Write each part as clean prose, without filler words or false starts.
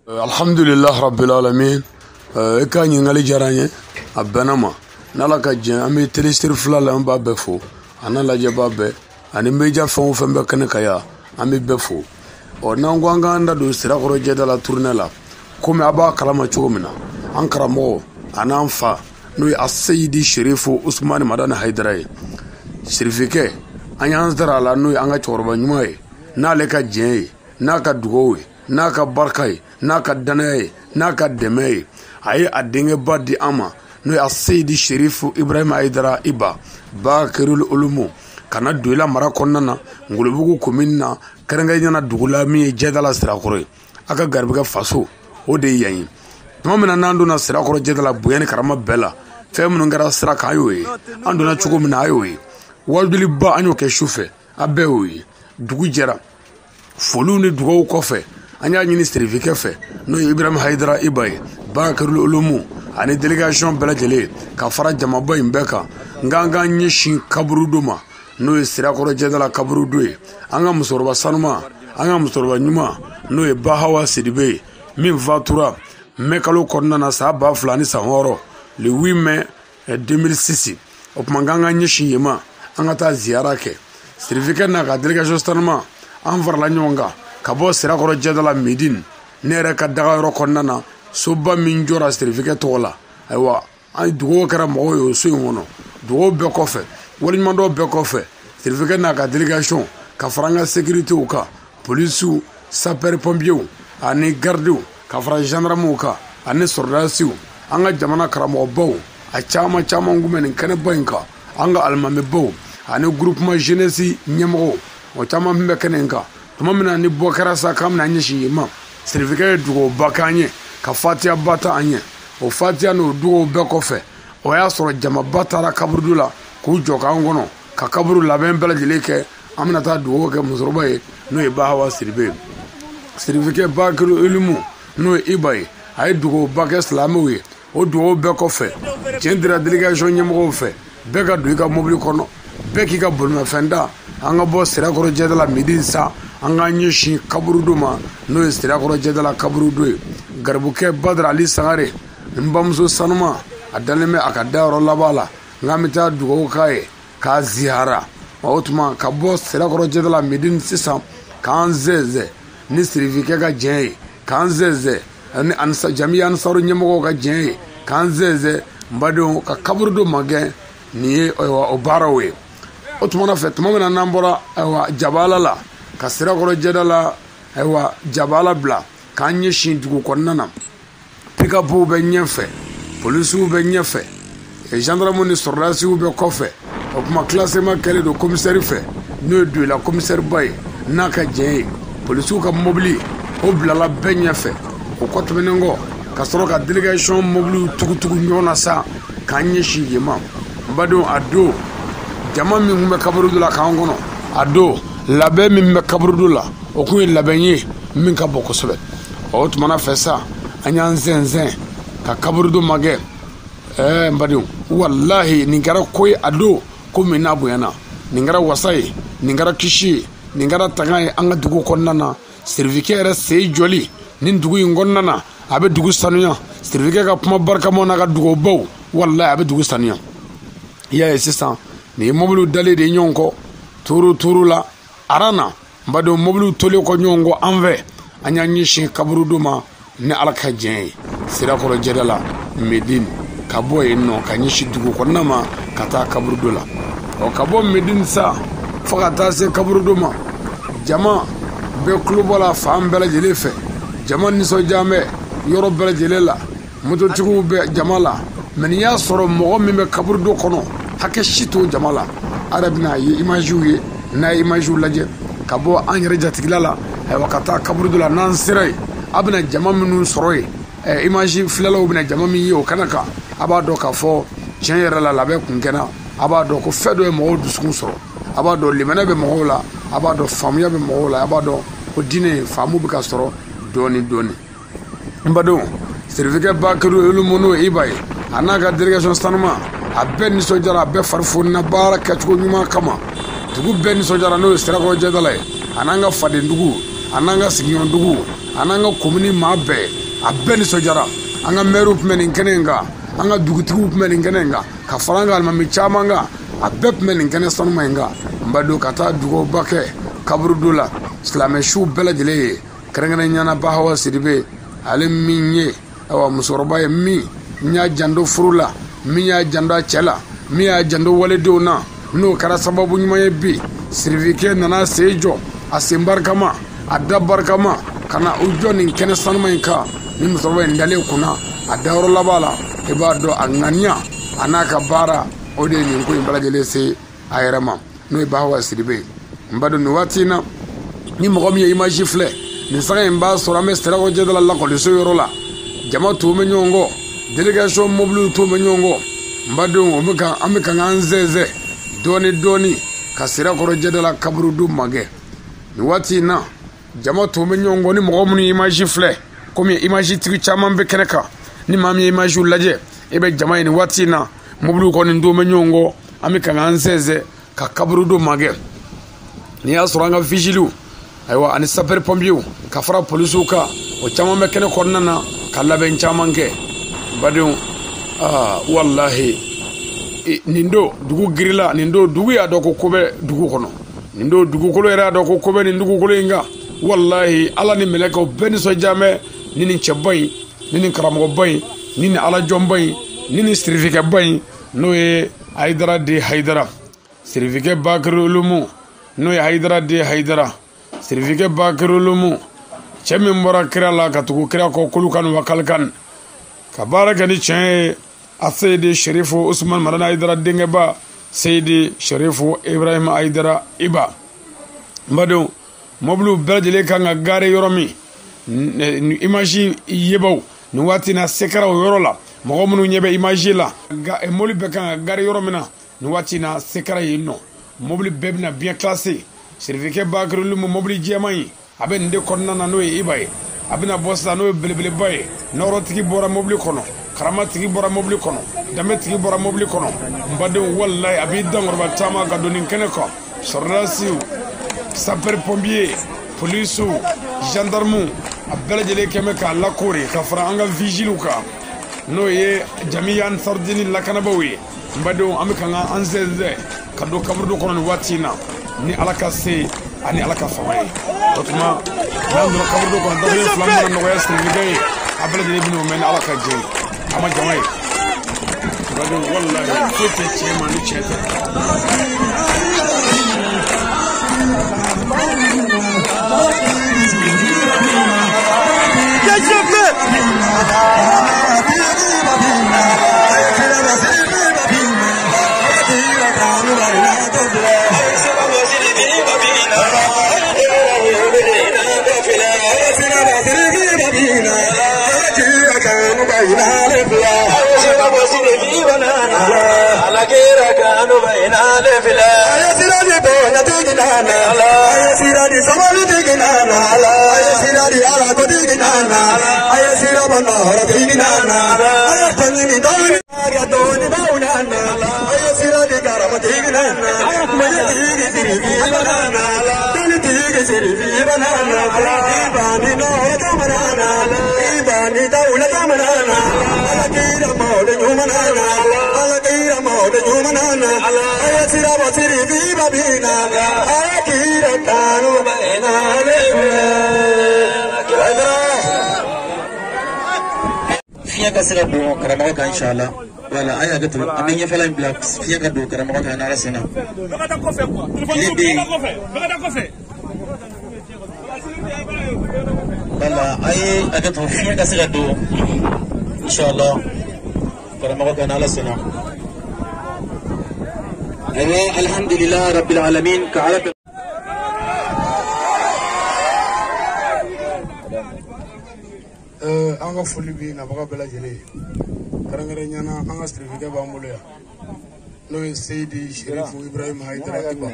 Alhamdulillah rabbil alamin. E ka ɲininkali diyara n ye, a bɛnna ma. N'Ala ka jɛn, an bɛ télésérie fila la, an b'a bɛɛ fo, a n'a lajɛbaa bɛɛ ani média fɛn o fɛn bɛ kɛnɛ kan yan, an bɛ bɛɛ fo. Ɔ, n'an ko an k'an da don Sirakɔrɔ jɛda la tournée la, komi a b'a kalama cogo min na, an karamɔgɔ a n'an fa, n'o ye Aseyidi Serifu Usumani Madani Hayidara ye, Sirifikɛ, an y'an sara a la, n'o ye an ka cɛkɔrɔba ɲuman ye, n'ale ka jɛn ye, n'a ka dugawu ye, n'a ka barika ye, n'a ka danaya ye, n'a ka dɛmɛ ye, a ye a denkɛba di an ma, n'o ye Aseyidi Serifu Ibrahima Hayidara Iba Bakirul Ulumu, ka na Doyila mara kɔnɔna na, Ngolobugu commune na, kɛrɛnkɛrɛnnenya la dugu la min ye Jɛdala Sirakɔrɔ ye, a ka garibukɛ faso o de ye yan ye. Tuma min na n'an donna Sirakɔrɔ Jɛdala, bonya ni karama bɛɛ la, fɛn minnu kɛra sira kan, a y'o ye. An donna cogo min na, a y'o ye. Wajuliba an y'o kɛ su fɛ, a bɛɛ y'o ye. Dugu jɛra, foliw ni dugawu kɔfɛ, an y'a ɲini Sirifikɛ fɛ, n'o ye Ibrahima Hayidara Iba ye, Bakirul Ulumu, ani délégation bɛɛ lajɛlen, ka fara jamaba in bɛɛ kan, nka an k'an ɲɛsin kaburudo ma, n'o ye Sirakɔrɔ Jɛdala kaburudo ye. An ka musokɔrɔba sanuma, an ka musokɔrɔba ɲuman, n'o ye Bahawa Sidibe ye, min fatura mɛ kalo kɔnɔna na san 2006, le 8 mai 2006. O tuma k'an ka ɲɛsin yen ma, an ka taa ziyara kɛ. Sirifikɛ n'a ka délégation sanuma, an farala ɲɔgɔn kan ka bɔ Sirakɔrɔ Jɛdala Medine, ne yɛrɛ ka dagayɔrɔ kɔnɔna na, soba min jɔra Sirifikɛ tɔgɔ la. Ayiwa, an dugawu kɛra mɔgɔw ye o so in kɔnɔ. Dugawu bɛɛ kɔfɛ, waleɲumandɔn bɛɛ kɔfɛ, Sirifikɛ n'a ka délégation, ka fara an ka sécuritéw kan, polisiw, sapeur pompiers ani gardiw, ka fara gendarmew kan ani sɔrɔdasiw, an ka jamana karamɔgɔbaw, a caman caman kun bɛ nin kɛnɛba in kan, an ka alimamibaw ani groupement jeunesse ɲɛmɔgɔw, o caman bɛ kɛnɛ in kan. Tuma min na ni bɔ kɛra sa k'an bɛna ɲɛsin yen ma, Sirifikɛ ye dugawuba k'an ye, ka fatiyaba ta an ye. O fatiya n'o dugawu bɛɛ kɔfɛ, o y'a sɔrɔ jamaba taara kaburudo la k'u jɔ k'an kɔnɔ, ka kaburu labɛn bɛɛ lajɛlen kɛ. An bɛna taa dugawu kɛ musokɔrɔba ye, n'o ye Bahawa Sidibe ye. Sirifikɛ Bakirul Ulumu, n'o ye Iba ye, a ye dugawuba kɛ silamɛw ye. O dugawu bɛɛ kɔfɛ, tiɲɛ dira délégation ɲɛmɔgɔw fɛ, bɛɛ ka don i ka mobili kɔnɔ, bɛɛ k'i ka bolimafɛn da, an ka bɔ Sirakɔrɔ Jɛdala midi sa, an k'an ɲɛsin kaburudo ma, n'o ye Sirakɔrɔ Jɛdala kaburudo ye. Garibukɛ Badara Ali Sangare, n bamuso sanuma, a dalen bɛ a ka dayɔrɔ laban la, nka an bɛ taa dugawu k'a ye k'a ziyara. O tuma ka bɔ Sirakɔrɔ Jɛdala midi sisan, k'an zɛnzɛn ni Sirifikɛ ka jɛn ye, k'an zɛnzɛn ani jamiya ansaru ɲɛmɔgɔw ka jɛn ye, k'an zɛnzɛn n badenw ka kaburudo magɛn. Nin ye ayiwa o baaraw ye. O tuma na fɛ, tuma min na n'an bɔra ayiwa jabala la, ka Sirakɔrɔ Jɛda la ayiwa jabala bila, k'an ɲɛsin dugu kɔnɔna na, pikapuw bɛ ɲɛfɛ, polisiw bɛ ɲɛfɛ, gendarmew ni sɔrɔdasiw bɛ kɔfɛ. O tuma classement kɛlen don commissaire fɛ, n'o ye Doyila commissaire ba ye, n'a ka jɛn ye. Polisiw ka mobili o bilala bɛɛ ɲɛfɛ. O kɔ tɛmɛnen kɔ, ka sɔrɔ ka délégation mobiliw tugutugu ɲɔgɔn na sa, k'an ɲɛsin yen ma. N badenw, a don jama min tun bɛ kaburudo la k'an kɔnɔ, a don labɛn min bɛ kaburudo la, o kun ye labɛn ye min ka bon kosɛbɛ. O tuma na fɛ sa, an y'an zɛnzɛn ka kaburudo magɛn. N badenw, walahi nin kɛra ko ye a don, ko min n'a bonyana, nin kɛra wasa ye, nin kɛra kisi ye, nin kɛra tanga ye an ka dugu kɔnɔna na. Sirifikɛ yɛrɛ sen jɔli nin dugu in kɔnɔna na, a bɛ dugu sanuya. Sirifikɛ ka kuma barikamaw n'a ka dugawubaw, walahi a bɛ dugu sanuya. I y'a ye sisan, nin ye mobiliw dalen de ye ɲɔgɔn kɔ tuuru tuuru la aran na. N badenw, mobiliw tolen kɔ ɲɔgɔn kɔ an fɛ, an y'an ɲɛsin kaburudo ma ni Ala ka jɛn ye, Sirakɔrɔ Jɛda la Medine, ka bɔ yen nɔ ka ɲɛsin dugu kɔnɔna ma, ka taa kaburudo la. Ɔ, ka bɔ Medine sa fo ka taa se kaburudo ma, jama bɛɛ tulo bɔ la fan bɛɛ lajɛlen fɛ, jama nisɔndiya bɛ yɔrɔ bɛɛ lajɛlen la, mototigiw bɛ jama la. Mɛ n'i y'a sɔrɔ mɔgɔ min bɛ kaburudo kɔnɔ, hakɛ si t'o jama la. A yɛrɛ bɛna ye imagew ye, n'a ye imagew lajɛ ka bɔ an yɛrɛ jatigila la, ayiwa ka taa kaburudo la, n'an sera yen, a bɛna jama minnu sɔrɔ yen, image filɛlaw bɛna jama min ye o kɛnɛ kan, a b'a dɔn k'a fɔ tiɲɛ yɛrɛ la labɛn kun kɛnɛ. A b'a dɔn ko fɛn dɔ ye mɔgɔw dusukun sɔrɔ, a b'a dɔn limaniya bɛ mɔgɔw la, a b'a dɔn faamuya bɛ mɔgɔw la, a b'a dɔn ko diinɛ faamu bɛ ka sɔrɔ dɔɔni dɔɔni. N badenw, Sirifikɛ Bakirul Ulumu, n'o ye Iba ye, a n'a ka délégation sanuma, a bɛɛ nisɔndiyara, a bɛɛ fari fonina baara kɛcogo ɲuman kama. Dugu bɛɛ nisɔndiyara, n'o ye Sirakɔrɔ Jɛdala ye, a n'an ka faden dugu, a n'an ka sigiɲɔgɔn dugu, A n'an ka komini maa bɛɛ, a bɛɛ nisɔndiyara. An ka mɛriw tun bɛ nin kɛnɛ in kan, an ka dugutigiw tun bɛ nin kɛnɛ in kan, ka fara an ka alimami caman kan, a bɛɛ tun bɛ nin kɛnɛ sanuma in kan. N b'a dɔn ka taa dugawuba kɛ kaburudo la silamɛ siw bɛɛ lajɛlen ye, kɛrɛnkɛrɛnnenya la Bahawa Sidibe, ale min ye ayiwa musokɔrɔba ye, min y'a janto furu la, min y'a janto a cɛ la, min y'a janto waledenw na, n'o kɛra sababu ɲuman ye bi. Sirifikɛ nana sen jɔ a sen barikama, a da barikama, ka na u jɔ nin kɛnɛ sanuma in kan. Ni musokɔrɔba in dalen kunna a dayɔrɔ laban la, i b'a dɔn a ŋaniya a n'a ka baara, o de ye nin ko in bɛɛ lajɛlen se a yɛrɛ ma, n'o ye Bahawa Sidibe ye. N b'a dɔn nin waati in na, ni mɔgɔ min ye image filɛ nin saga in b'a sɔrɔ an bɛ Sirakɔ Jɛdala lakɔliso yɔrɔ la. Jama tɔw bɛ ɲɔgɔn kɔ, délégation mobiliw tɔw bɛ ɲɔgɔn kɔ. N b'a dɔn o bɛ ka an bɛ ka an zɛnzɛn dɔɔni dɔɔni ka Sirakɔrɔ Jɛdala kaburudo magɛ. Nin waati in na, jama tɔw bɛ ɲɔgɔn kɔ. Ni mɔgɔ minnu ye image filɛ, komi image tigi caman bɛ kɛnɛ kan, ni maa min ye image lajɛ, e bɛ jama ye nin waati in na, mobiliw kɔni tɔw bɛ ɲɔgɔn kɔ. An bɛ ka an zɛnzɛn ka kaburudo magɛ. N'i y'a sɔrɔ an ka vigiliw, ayiwa, ani sapeur pompiers, ka fara polisiw kan, o caman bɛ kɛnɛ kɔnɔna na ka labɛn caman kɛ. Badenw, aa walahi, nin don dugu girila, nin don dugu y'a dɔn ko ko bɛ dugu kɔnɔ, nin don dugukolo yɛrɛ y'a dɔn ko ko bɛ nin dugukolo in kan. Walahi, Ala ni mɛlɛkɛw bɛɛ nisɔndiya bɛ ni nin cɛba in, ni nin karamɔgɔba in, ni nin alajɔnba in, ni nin sirifikɛba in, n'o ye Hayidara den Hayidara, sirifikɛ Bakari Ulumu, n'o ye Hayidara den Hayidara, sirifikɛ Bakari Ulumu, cɛ min bɔra kira la ka tugu kira kɔ kulukan wa kalikan, ka baara kɛ ni tiɲɛ ye, a Seyidi Sherifu Usman Madani Hayidara denkɛba, Seyidi Sherifu Ibrahim Hayidara Iba. N badenw, mobiliw bɛɛ lajɛlen kan ka gaare yɔrɔ min, image yebaw nin waati na se kɛra o yɔrɔ la. Mɔgɔ minnu ɲɛ bɛ image la, mobili bɛɛ kan ka gaare yɔrɔ min na nin waati na, se kɛra yen nɔ. Mobili bɛɛ bɛna bien classé. Sirifikɛ Bakari Ulumu mobili jɛman in, a bɛ nin de kɔnɔna na, n'o ye Iba ye. A bɛna bɔ sisan, n'o ye belebeleba ye. Nɔrɔtigi bɔra mobili kɔnɔ, karamatigi bɔra mobili kɔnɔ, danbetigi bɔra mobili kɔnɔ. N badenw, walayi, a b'i dankɔrɔba caman ka don nin kɛnɛ kan. Sɔrɔdasiw, sapeur pompier, polisiw, gendarmew, a bɛɛ lajɛlen kɛn bɛ k'a lakori, ka fara an ka vigiliw kan, n'o ye Jamiya Ansarudini lakanabaaw ye. N badenw, an bɛ ka an zɛnzɛn ka don kaburudo kɔnɔ nin waati in na, ni Ala ka se ani Ala ka fanga ye. O tuma n'an donna kaburudo kɔnɔ, dakuruɲɛ fila mana nɔgɔya sirifikɛ ye, a bɛɛ lajɛlen bɛn'o mɛn ni Ala ka jɛ ye. A ma jama ye. N badenw, walahi, foyi tɛ tiɲɛ ma ni tiɲɛ tɛ. Fiɲɛ ka se ka don karamɔgɔ kan inshallah. Wala an y'a kɛ ten, an bɛ ɲɛfɛla in bila fiɲɛ ka don karamɔgɔ kan n'Ala sɔnna. Tile bɛ yen. Wala an ye a kɛ ten, fiɲɛ ka se ka don inshallah karamɔgɔ kan n'Ala sɔnna. Ayiwa, alhamdulilah rabbil alamin ka Ala. An ka foli bi nabaga bɛɛ lajɛlen ye, kɛrɛnkɛrɛnnenya la an ka sirifikɛ b'an bolo yan, n'o ye Seyidi Sherifu Ibrahim Hayidara Iba.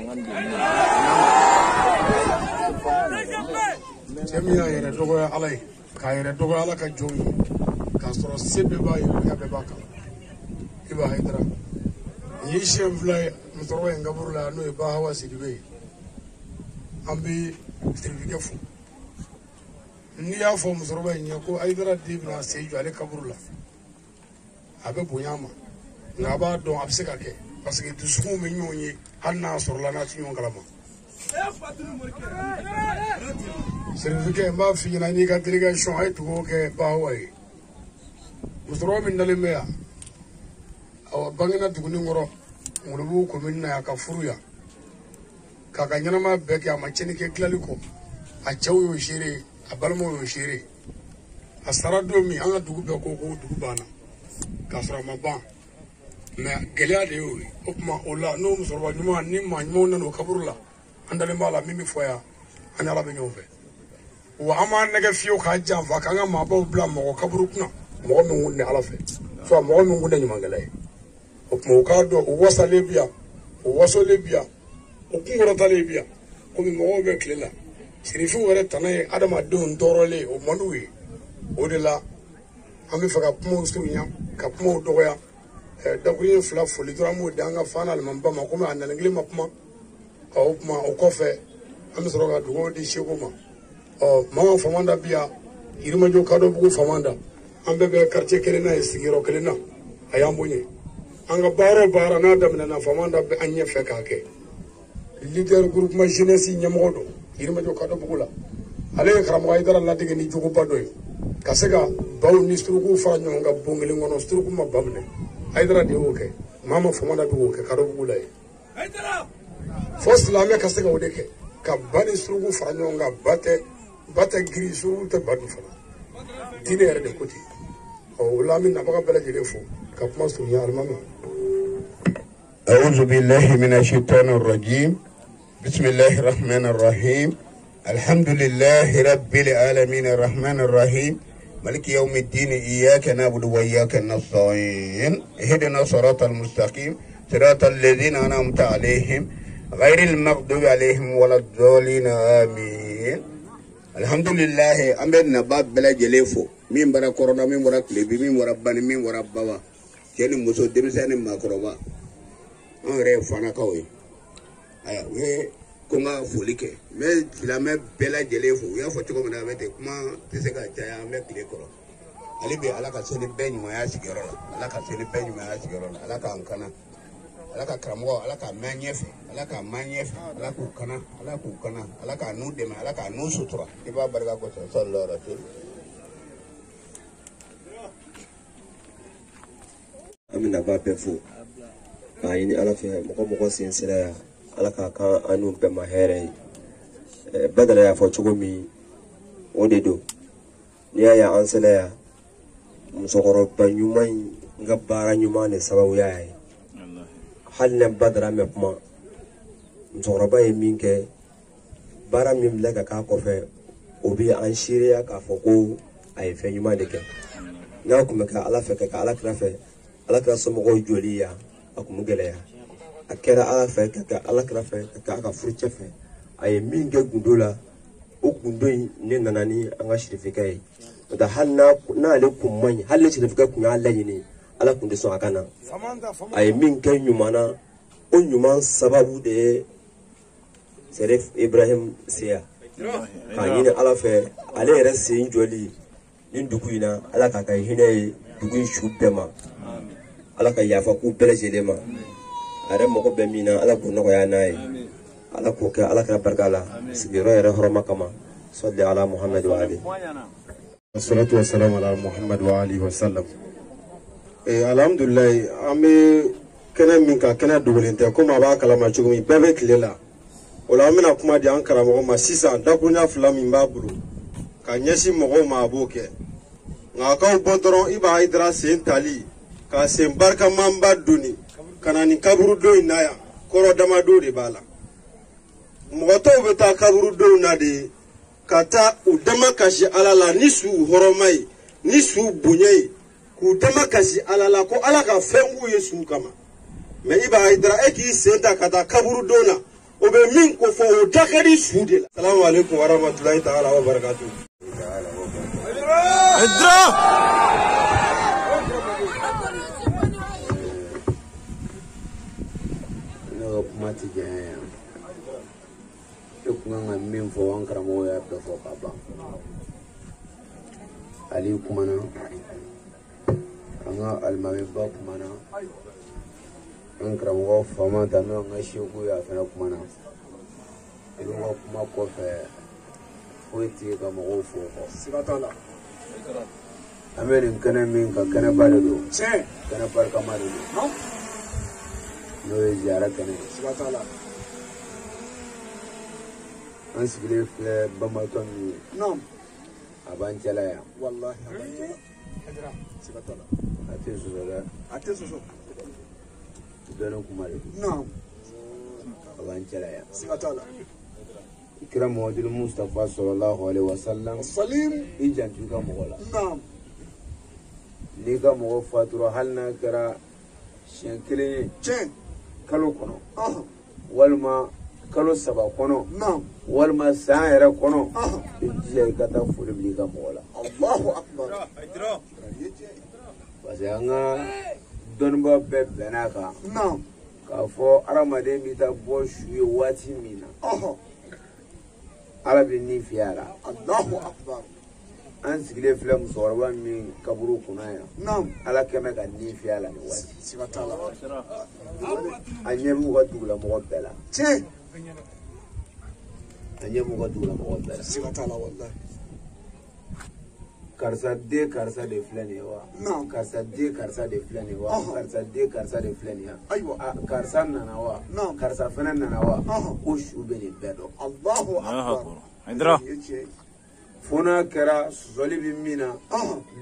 Cɛ min y'a yɛrɛ dɔgɔya Ala ye, k'a yɛrɛ dɔgɔya Ala ka jɔnw ye, k'a sɔrɔ se bɛɛ b'a ye, bonya bɛɛ b'a kan. Iba Hayidara, nin ye siɲɛ fila ye musokɔrɔba in kaburu la, n'o ye Bahawa Sidibe ye. An bɛ sirifikɛ fo. N'i y'a fɔ musokɔrɔba in ye ko Hayidara den bɛna sen jɔ ale kaburu la, a bɛ bonya a ma, nka a b'a dɔn a bɛ se ka kɛ parce que dusukun bɛ ɲɔgɔn ye hali n'a sɔrɔla n'a tɛ ɲɔgɔn kalama. Sirifikɛ, n b'a f'i ɲɛna n'i ka délégation a ye dugawu kɛ Bahawa ye. Musokɔrɔba min dalen bɛ yan, awa bangena duguni kɔrɔ Ngolobugu commune na yan, ka furu yan, k'a ka ɲɛnamaya bɛɛ kɛ, a ma tiɲɛni kɛ tilali kɔ. A cɛw y'o seere, a balimaw y'o seere. A sara don min, an ka dugu bɛɛ ko ko dugu banna, k'a sɔrɔ a ma ban, mɛ gɛlɛya de y'o ye. O tuma o la, n'o musokɔrɔba ɲuman ni maa ɲumanw nana o kaburu la, an dalen b'a la min bɛ fɔ yan, an ni Ala bɛ ɲɔgɔn fɛ. Wa an b'an nɛgɛ fiyewu k'a janfa k'an ka maabaw bila mɔgɔ kaburu kunna, mɔgɔ min kun tɛ Ala fɛ, soit mɔgɔ min kun tɛ ɲumankɛla ye. O tuma u k'a dɔn u wasalen bi yan, u wasolen bi yan, u kunkɔrɔtalen bi yan. Komi mɔgɔw bɛ tile la, sirifinw yɛrɛ tana ye adamadenw tɔɔrɔlen, o man d'u ye. O de la an bɛ fɛ ka kumaw surunya, ka kumaw dɔgɔya. Dakuruɲɛ fila foli dɔrɔn an b'o di an ka fana alimamiba ma, komi a nalen kelen ma kuma. O tuma o kɔfɛ an bɛ sɔrɔ ka dugawu di Seko ma. Ɔ Mama Famanda bi yan, Yirimajɔ Kadɔbugu Famanda, an bɛɛ bɛ quartier kelen na yen, sigiyɔrɔ kelen na, a y'an bonya. An ka baara o baara n'a daminɛna, Famanda bɛ an ɲɛfɛ k'a kɛ. Leader groupement jeunesse ɲɛmɔgɔ don Yirimajɔ Kadɔbugu la. Ale ye karamɔgɔ Hayidara ladege ni jogoba dɔ ye, ka se ka baw ni surukuw fara ɲɔgɔn kan bon kelen kɔnɔ, suruku ma ba minɛ. Hayidara de y'o kɛ, Mama Famanda bɛ k'o kɛ Kadɔbugu la yen. Fo silamɛ ka se ka o de kɛ, ka ba ni suruku fara ɲɔgɔn kan, ba tɛ girin, suruku tɛ ba dun fana. Diinɛ yɛrɛ de ko ten. Ɔ o la an bɛ nabaga bɛɛ lajɛlen fo ka kuma surunya alimami. أعوذ بالله من الشيطان الرجيم. بسم الله الرحمن الرحيم. الحمد لله رب العالمين الرحمن الرحيم مالك يوم الدين إياك نعبد وإياك نستعين اهدنا الصراط المستقيم صراط الذين أنعمت عليهم غير المغضوب عليهم ولا الضالين آمين. الحمد لله أن بين باب بلا جليفو مين برا كورونا مين برا كليبي مين برا بني مين برا بابا كان مسو دمسان ما كورونا an yɛrɛ ye fanakaw ye. Ayiwa, u ye ko n ka foli kɛ, n bɛ silamɛ bɛɛ lajɛlen fo. U y'a fɔ cogo min na, a bɛ ten, kuma tɛ se ka caya, an bɛ tile kɔrɔ. Ale bɛ Ala ka seli bɛɛ ɲumanya sigiyɔrɔ la, Ala ka seli bɛɛ ɲumanya sigiyɔrɔ la, Ala k'an kana, Ala ka karamɔgɔ, Ala k'a mɛn ɲɛfɛ, Ala k'a mɛn ɲɛfɛ, Ala k'u kana, Ala k'u kana, Ala k'a n'u dɛmɛ, Ala k'a n'u sutura. I b'a barika kosɔn, sallallahu alaihi wa sallam. An bɛ naba bɛɛ fo k'a ɲini Ala fɛ, mɔgɔ mɔgɔ sen sera yan, Ala k'a kan an n'u bɛɛ ma hɛrɛ ye. Badara y'a fɔ cogo min, o de don. N'i y'a ye an sera yan, musokɔrɔba ɲuman in ka baara ɲuman de sababuya ye. Hali ne Badara mɛ kuma, musokɔrɔba ye min kɛ, baara min bila ka k'a kɔfɛ, o bɛ an seereya k'a fɔ ko a ye fɛn ɲuman de kɛ. N'a tun bɛ kɛ Ala fɛ, ka kɛ Ala kira fɛ, Ala kira somɔgɔw joli yan, a kun bɛ gɛlɛya. A kɛra Ala fɛ, ka kɛ Ala kira fɛ, ka kɛ a ka furucɛ fɛ. A ye min kɛ gundo la, o gundo in ne nana ni an ka sirifikɛ ye. N'o tɛ hali n'ale kun man ɲi, hali ni sirifikɛ kun y'a laɲini, Ala kun tɛ sɔn a ka na. A ye min kɛ ɲuman na, o ɲuman sababu de ye Serif Ibrahim Seya. K'a ɲini Ala fɛ, ale yɛrɛ sen jɔli ni dugu in na, Ala k'a kɛ hinɛ ye dugu in su bɛɛ ma. Ala ka yafa k'u bɛɛ lajɛlen ma. A yɛrɛ mago bɛ min na, Ala k'o nɔgɔya n'a ye. Ala k'o kɛ Ala kɛra barika la, sigiyɔrɔ yɛrɛ hɔrɔma kama. Sɔli ala Muhammad wa ali. Salatu wa salam ala Muhammad wa alihi wa sallam. Alhamdulilayi, an bɛ kɛnɛ min kan, kɛnɛ dogolen tɛ, komi a b'a kalama cogo min, bɛɛ bɛ tile la. O la an bɛna kuma di an karamɔgɔ ma sisan, dakuruɲa fila min b'a bolo ka ɲɛsin mɔgɔw ma, a b'o kɛ. Nka a k'aw bɔ dɔrɔn, i b'a Hayidara sen tali ka sen barikamanba doni ka na nin kaburudon in na yan, kɔrɔ damadɔ de b'a la. Mɔgɔ tɔw bɛ taa kaburudonw na de ka taa u dama kasi Ala la ni su hɔrɔnma ye, ni su bonya ye, k'u dama kasi Ala la ko Ala ka fɛn k'u ye su kama. Mɛ i b'a Hayidara, e k'i sen ta ka taa kaburudon na, o bɛ min ko fɔ, o da ka di su de la. Salamu aleykum wa rahmatulahi ta'ala wa barakatuh. Ne ka kuma ti janya yan. E kun kan ka min fɔ, an karamɔgɔ y'a bɛɛ fɔ ka ban. Ali kumana, an ka alimamiba kumana, an karamɔgɔ faama ta n'o an ka seku ye a fana kumana. Olu ka kuma kɔfɛ foyi tɛ ka mɔgɔw fo kɔ. Siga t'a la. An bɛ nin kɛnɛ min kan, kɛnɛba de don. Tiɲɛ. Kɛnɛ barikama de don. N'o ye ziyara kɛnɛ ye. Siga t'a la. An sigilen filɛ banbaatɔ min ye. Naam. A b'an cɛla yan. Walahi a b'an cɛla. Siga t'a la. A tɛ sɔsɔ dɛ. A tɛ sɔsɔ. Dɔnni kuma de don. Naam. A b'an cɛla yan. Siga t'a la. Kira Muhamadu Mustafa sallallahu alaihi wasallam. Salim. I janto i ka mɔgɔ la. Naam. N'i ka mɔgɔ fatura hali n'a kɛra siɲɛ kelen ye. Tiɲɛ. Kalo kɔnɔ. Walima kalo 3 kɔnɔ. Naam. Walima san yɛrɛ kɔnɔ. I jija i ka taa foli bila i ka mɔgɔ la. Allahu akbar. Parce que an ka dɔnnibaa bɛɛ bɛnn'a kan. Naam. K'a fɔ hadamaden bɛ taa bɔ su ye waati min na. Ala bɛ nin fiyɛ a la. Allahu akbar. An sigilen filɛ musokɔrɔba min kaburu kunna yan. Naam. Ala kɛmɛ ka nin fiyɛ a la nin waati. Siga t'a la. A ɲɛ b'u ka dugulamɔgɔ bɛɛ la. Tiɲɛ. A ɲɛ b'u ka dugulamɔgɔ bɛɛ la. Siga t'a la walahi. Karisa den karisa de filɛ nin ye wa? Naam. Karisa den karisa de filɛ nin ye wa? Karisa den karisa de filɛ nin ye. Ayiwa. Karisa nana wa? Naam. Karisa fana nana wa? Ko su bɛ nin bɛɛ dɔn. Allahu akbar. Hayidara. Fo n'a kɛra sɔsɔli bɛ min na,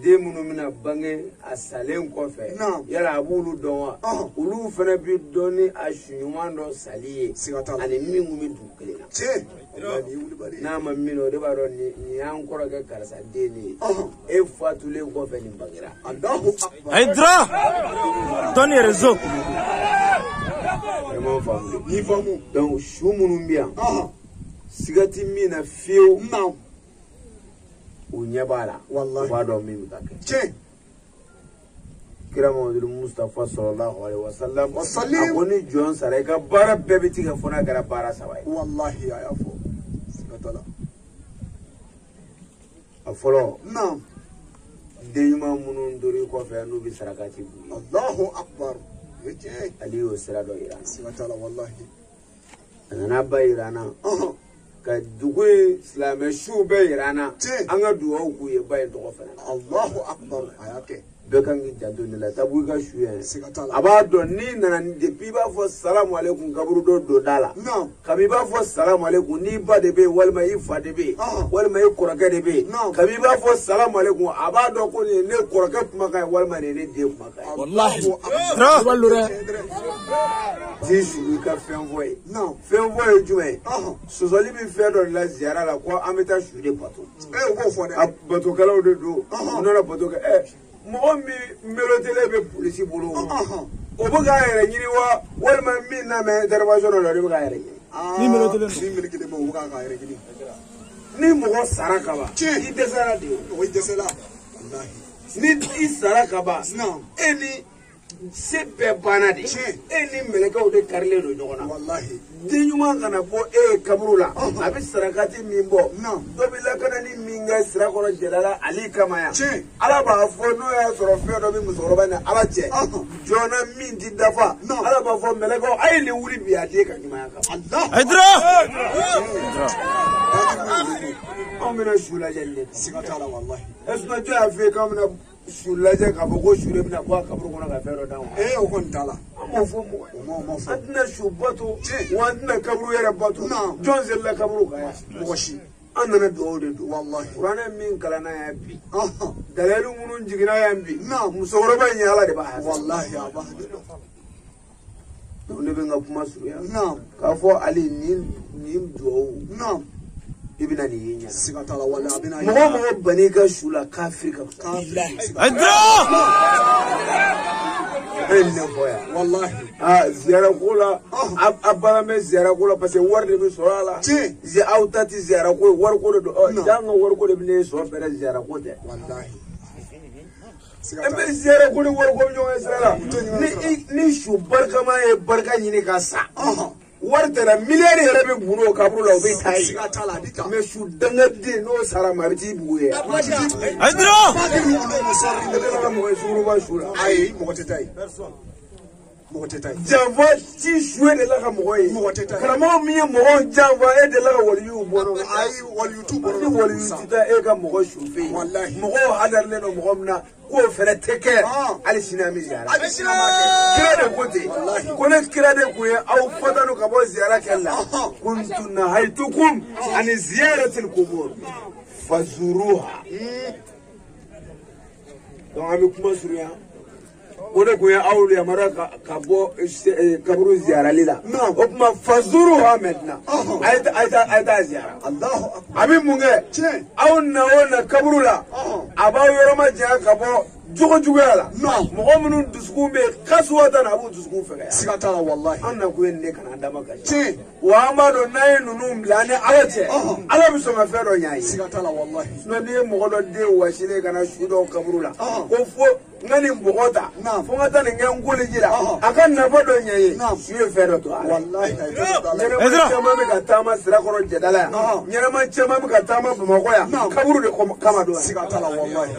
den minnu bɛna bange a salen kɔfɛ, yala a b'olu dɔn wa? Olu fana bɛ dɔn ni a su ɲuman dɔ sali ye, ani min kun bɛ dugu kelen na. Tiɲɛ. N'a ma min o de b'a dɔn nin y'an kɔrɔkɛ karisa den de ye. E fatulen kɔfɛ nin bangera. Allahu akbar. Hayidara. Dɔnni réseau. Vraiment faamu. Ni faamu. Donc su minnu bɛ yan, siga ti min na fiyewu. Naam. U ɲɛ b'a la. Walahi. U b'a dɔn min bɛ ka kɛ. Tiɲɛ. Kira Muhamadu Mustafa sallallahu alaihi wasallam. Wasalim. A ko ni jɔn sara i ka baara bɛɛ bɛ tigɛ fo n'a kɛra baara 3 ye. Walahi a y'a fɔ. Siga t'a la. A fɔlɔ. Naam. Den ɲuman minnu dor'i kɔfɛ n'u bɛ sarakati b'u ye. Allahu akbar. O ye tiɲɛ ye. Ale y'o sira dɔ yira an na. Siga t'a la walahi. A nana ba yira an na. Ka dugu in silamɛ siw bɛɛ yira an na. An ka dugawu k'u ye ba in tɔgɔ fana. Allahu akbar. A y'a kɛ. Bɛɛ kan k'i janto nin la tabu i ka su yɛrɛ. Siga t'a la. A b'a dɔn n'i nana depuis i b'a fɔ salamu aleykum kaburu dɔ donda la. Naam. Kabi i b'a fɔ salamu aleykum n'i ba de bɛ yen walima i fa de bɛ yen. Walima i kɔrɔkɛ de bɛ yen. Naam. Kabi i b'a fɔ salamu aleykum a b'a dɔn ko nin ye ne kɔrɔkɛ kumakan ye walima nin ye ne den kumakan ye. Walahi. T'i su i ka fɛn fɔ ye. Naam. Fɛn fɔ ye jumɛn ye? Sɔsɔli bɛ fɛn dɔ de la ziyara la ko an bɛ taa su de bato. O b'o fɔ dɛ. A batokɛlaw de don. U nana bato kɛ. Mɔgɔ min melotelen bɛ polisi bolo o bɛ k'a yɛrɛ ɲini wa walima min n'a mɛn intervention dɔ la o de bɛ k'a yɛrɛ ɲini. Ni melotelen don. Ni melekelen bɛ o bɛ k'a yɛrɛ ɲini. Ni mɔgɔ sara ka ban. Tiɲɛ. I dɛsɛra de o. O i dɛsɛra. Walahi. Ni i sara ka ban. Naam. E ni se bɛɛ banna de. Tiɲɛ. E ni mɛlɛkɛw de karilen don ɲɔgɔn na. Walahi. Den ɲuman kana bɔ e ye kaburu la. A bɛ sarakati min bɔ. Naam. Dɔ bɛ lakanani min kɛ sira kɔnɔ jɛla ale kama yan. Tiɲɛ. Ala b'a fɔ n'o y'a sɔrɔ fɛn dɔ bɛ musokɔrɔba ni Ala cɛ. Joona min ti dafa. Naam. Ala b'a fɔ mɛlɛkɛw a ye nin wuli bi a den ka ɲumanya kama. Allahu. Hayidara. Anw bɛna su lajɛ nin de. Siga t'a la walahi. Est-ce que jɔn y'a f'i ye k'an bɛna su lajɛ k'a fɔ ko su de bɛna bɔ a kaburu kɔnɔ ka fɛn dɔ d'an ma? O kɔni t'a la. An m'o fɔ mɔgɔ ye. O m'o fɔ. An tɛna su bato. Tiɲɛ. Wa an tɛna kaburu yɛrɛ bato. Naam. Jɔn selila kaburu kan yan? Mɔgɔ si. An nana dugawu de don. Walahi. Kuranɛ min kalanna yan bi. Dalilu minnu jiginna yan bi. Naam. Musokɔrɔba in ye Ala de b'a hakɛ. Walahi a b'a hakɛ dɔn. Donc ne bɛ n ka kuma surunya. Naam. K'a fɔ hali nin dugawu. Naam. I bɛna nin ye ɲɛ. Siga t'a la walahi a bɛna ye. Mɔgɔ o mɔgɔ bann'i ka su la kafiri ka fisa. Kafiri. Hayidara. E ye nin fɔ yan. Walahi. Ziyara ko la a baara bɛ ziyara ko la parce que wari de bɛ sɔrɔ a la. Tiɲɛ. Aw ta ti ziyara ko ye wari ko de don. Jaa an ka wari ko de bɛ ne sɔrɔ fɛnɛ ziyara ko tɛ. Walahi. E bɛ ziyara ko ni wari ko bɛ ɲɔgɔn ye sira la. Ni su barikama ye barika ɲini ka sa. Wari tɛ dɛ miliyari yɛrɛ bɛ mun o kaburu la o bɛ taa yen. Mais su dangaden n'o sara ma a bɛ t'i bugu ye. Hayidara. Ne tɛ ka mɔgɔ ye suguruba su la. Ayi mɔgɔ tɛ taa yen. Mɔgɔ tɛ taa yen. Janfa ci su e de la ka mɔgɔ ye. Mɔgɔ tɛ taa yen. Karamɔgɔ min ye mɔgɔw janfa e de la ka waliyuw bɔ nɔ. Ayi waliyu t'u bɔ nɔ. Ni waliyu tɛ taa e ka mɔgɔ su fɛ yen. Walahi. Mɔgɔw hadarilen don mɔgɔ min na k'o fɛnɛ tɛ kɛ. Hali sini an bɛ ziyara. Kira de ko ten. Ko ne kira de kun ye aw fatanu ka bɔ ziyara kɛli la. Kuntu nahaytukum ani ziyaratil kubur fazuruha. Donc an bɛ kuma surunya. O de kun ye aw yamaruya ka bɔ kaburu ziyarali la. O tuma fazuruha maintenant. A ye taa ziyara. A bɛ mun kɛ? Aw na o na kaburu la. A b'aw yɔrɔ ma janya ka bɔ jogo juguya la. Mɔgɔ minnu dusukun bɛ yen kasuwa ta na a b'u dusukun fɛgɛya. Siga t'a la walahi. An na kun ye nin de kana an dama kasi. Wa an b'a dɔn n'an ye ninnu bila an ni Ala cɛ. Ala bɛ sɔn ka fɛn dɔ ɲɛ an ye. Siga t'a la walahi. Sinon n'i ye mɔgɔ dɔ den wasilen ka na su dɔw kaburu la. Ko fo n ka nin bɔgɔ ta. Fo n ka taa nin kɛ n koleji la. A ka nafa dɔ ɲɛ ye. Su ye fɛn dɔ to a la. Walahi. Ɲɛnɛma caman bɛ ka taama Sirakɔrɔ Jɛdala yan. Ɲɛnɛma caman bɛ ka taama Bamakɔ yan. Kaburu de kama don yan. Siga t'a la walahi.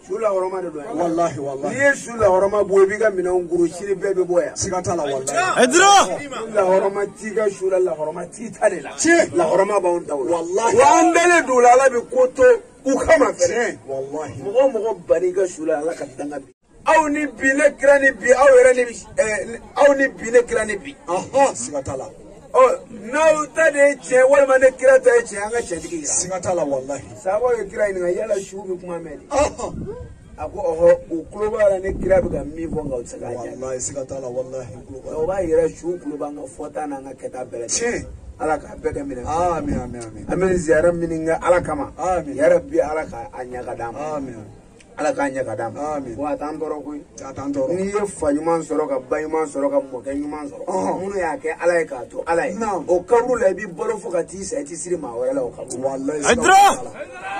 Su lahɔrɔma de don yan. Walahi walahi. N'i ye su lahɔrɔma bɔ i b'i ka minɛnw goro sini bɛɛ bɛ bɔ yan. Siga t'a la walahi. Hayidara. Su lahɔrɔma t'i ka su la lahɔrɔma t'i ta de la. Tiɲɛ. Lahɔrɔma b'anw ta o la. Walahi. Wa an dalen don o la Ala bɛ ko to u kama fɛnɛ. Walahi. Mɔgɔ o mɔgɔ bann'i ka su la Ala ka danga bi. Aw ni bi ne kira ni bi aw yɛrɛ ni aw ni bi ne kira ni bi. Siga t'a la. Ɔ n'aw ta de ye tiɲɛ walima ne kira ta ye tiɲɛ an ka tiɲɛtigi yira. Siga t'a la walahi. Sabaw ye kira ɲininka yala su bɛ kuma mɛn de. A ko ɔhɔ u tulo b'a la ne kira bɛ ka min fɔ nka u tɛ se k'a jaabi. Walahi siga t'a la walahi. O b'a yira su tulo b'an ka fɔta n'an ka kɛta bɛɛ lajɛlen. Tiɲɛ. Ala k'a bɛɛ kɛ minɛ. Amin amin amin. An bɛ ziyara minnu kɛ Ala kama. Amin. Yarabi Ala k'a ɲɛ ka d'an ma. Amin. Ala k'a ɲɛ ka d'an ma. Amin. Wa a t'an tɔɔrɔ koyi. A t'an tɔɔrɔ. N'i ye fa ɲuman sɔrɔ ka ba ɲuman sɔrɔ ka mɔkɛ ɲuman sɔrɔ. Minnu y'a kɛ Ala ye k'a to Ala ye. O kaburu la i b'i balo fo ka t'i sa i t'i siri maa wɛrɛ la o kaburu. Walahi. Hayidara.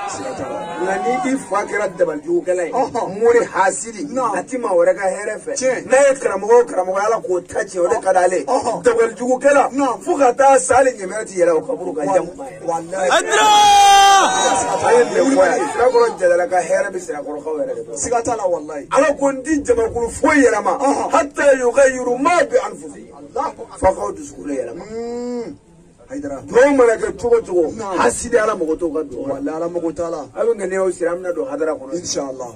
Siga t'a la. Nka ni i fa kɛra dabalijugukɛla ye. Mori hasidi. A ti maa wɛrɛ ka hɛrɛ fɛ. N'a ye karamɔgɔ o karamɔgɔ Ala k'o ta tiɲɛ o de ka d'ale ye. Dabalijugukɛla fo ka taa sa hali ɲɛmɛrɛ ti yɛlɛ o kaburu kan jamu b'a yɛrɛ. Walahi. Hayidara. A ye nin fɔ yan Sirakɔrɔ Jɛdala ka hɛrɛ bɛ Sirakɔrɔkaw yɛrɛ de bolo. Siga t'a la walahi. Ala ko n ti jamakulu foyi yɛlɛma. Hatta yughayyiru ma bi anfusihim. F'a k'aw dusukun de yɛlɛma. Hayidara. Duwawu mana kɛ cogo cogo. Hasidi Ala mago t'o ka duwawu la. Walahi Ala mago t'a la. A bɛ ŋaniyaw siri an bɛna don hadara kɔnɔ. Inshallah.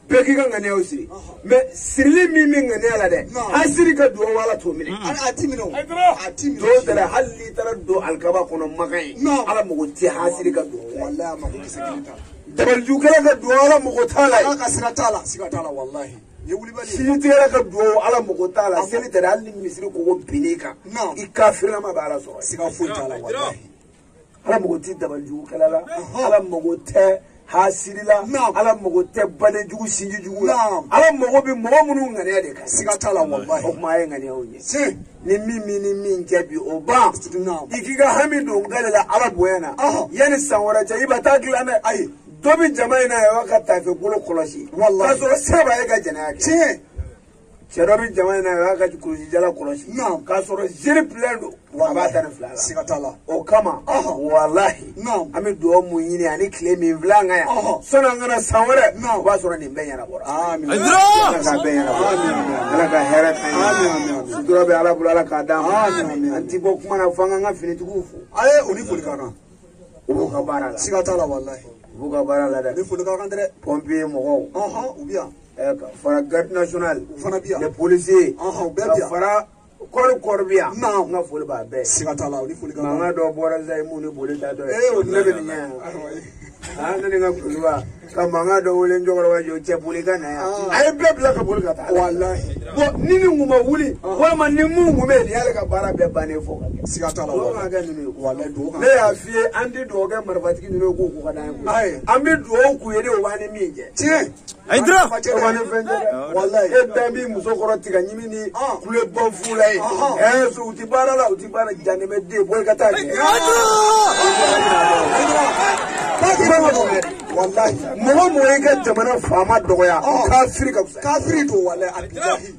Bɛɛ k'i ka ŋaniyaw siri. Mais sirili min bɛ ŋaniya la dɛ. Hasidi ka duwawu Ala t'o minɛ. A ti minɛ o. A ti minɛ. Dɔw taara hali n'i taara don alikaba kɔnɔ Makan ye. Ala mago tɛ hasidi ka duwawu la. Walahi a mago kisɛ kelen t'a la. Dabalijugukɛla ka duwawu Ala mago t'a la. Ala ka sira t'a la. Siga t'a la walahi. Ye wulibali ye. Sinitigɛla ka duwawu Ala mago t'a la. Seli tɛ dɛ hali ni misiri kogo binn'i kan. I kafirama bɛ Ala sɔrɔ. Siga foyi t'a la walahi. Ala mago tɛ dabalijugukɛla la. Ala mago tɛ hasidi la. Ala mago tɛ badenjugu sinjijugu la. Ala mago bɛ mɔgɔ minnu ŋaniya de kan. Siga t'a la walahi. O tuma a ye ŋaniyaw ɲɛ. Ni min min ni min cɛ bi o ban. I k'i ka hami don gale la Ala bonya na. Yanni san wɛrɛ cɛ i ba taa dilan dɛ. Ayi dɔ bɛ jama in na yan ka taafe bolo kɔlɔsi. Walahi. K'a sɔrɔ se b'a ye ka jɛnɛya kɛ. Tiɲɛ. Cɛ dɔ bɛ jama in na yan ka kulusijala kɔlɔsi. K'a sɔrɔ zeri pilɛn don. A b'a ta ni fila la. Siga t'a la. O kama. Walahi. An bɛ duwawu mun ɲini ani tile min filɛ an kan yan. Sɔnni an kana san wɛrɛ. O b'a sɔrɔ nin bɛɛ ɲɛnabɔra. Amin. Hayidara. Ala k'a bɛɛ ɲɛnabɔ. Ala ka hɛrɛ k'an ye. Sutura bɛ Ala bolo Ala k'a d'an ma. An ti bɔ kuma na fo an k'an ka finitigiw fo. Aye o ni foli ka kan. U b'u ka baara la. Siga t'a la walahi. U b'u ka baara la dɛ. Ni foli ka kan dɛ. Pompier mɔgɔw. U bɛ yan. Ka fara garde nationale. U fana bɛ yan. Les policiers. U bɛɛ bɛ yan. Ka fara kɔri bɛ yan. N ka foli b'a bɛɛ. Siga t'a la o ni foli ka kan. Mankan dɔ bɔra sisan i m'u ni boli tatɔ ye. Ee o ne bɛ nin ɲɛ yan. Ne ni n ka kuluba ka mankan dɔ wele n cɛkɔrɔba jɔ cɛ boli ka na yan. A ye bɛɛ bila ka boli ka taa. Walahi. Bon ni nin kun ma wuli walima ni mun kun bɛ yen nin y'ale ka baara bɛɛ bannen fo ka kɛ. Siga t'a la Duwawu kan ka kɛ ninnu ye. Walahi duwawu kan. Ne y'a f'i ye an tɛ duwawu kɛ marifatigi ninnu ye k'u ko ka d'an ye koyi. Ayi. An bɛ duwawu k'u ye de o b'an ni min cɛ. Tiɲɛ. Hayidara. O b'an ni fɛn cɛ dɛ. Walahi. E dan b'i muso kɔrɔ tiga ɲimi ni kule bɔ fu la ye. U ti baara la u ti baara janimɛ den bɔ i ka taa kɛ. Hayidara. Walahi mɔgɔ mɔgɔ y'i ka jamana faama dɔgɔya kafiri ka fisa kafiri don walahi a bilahi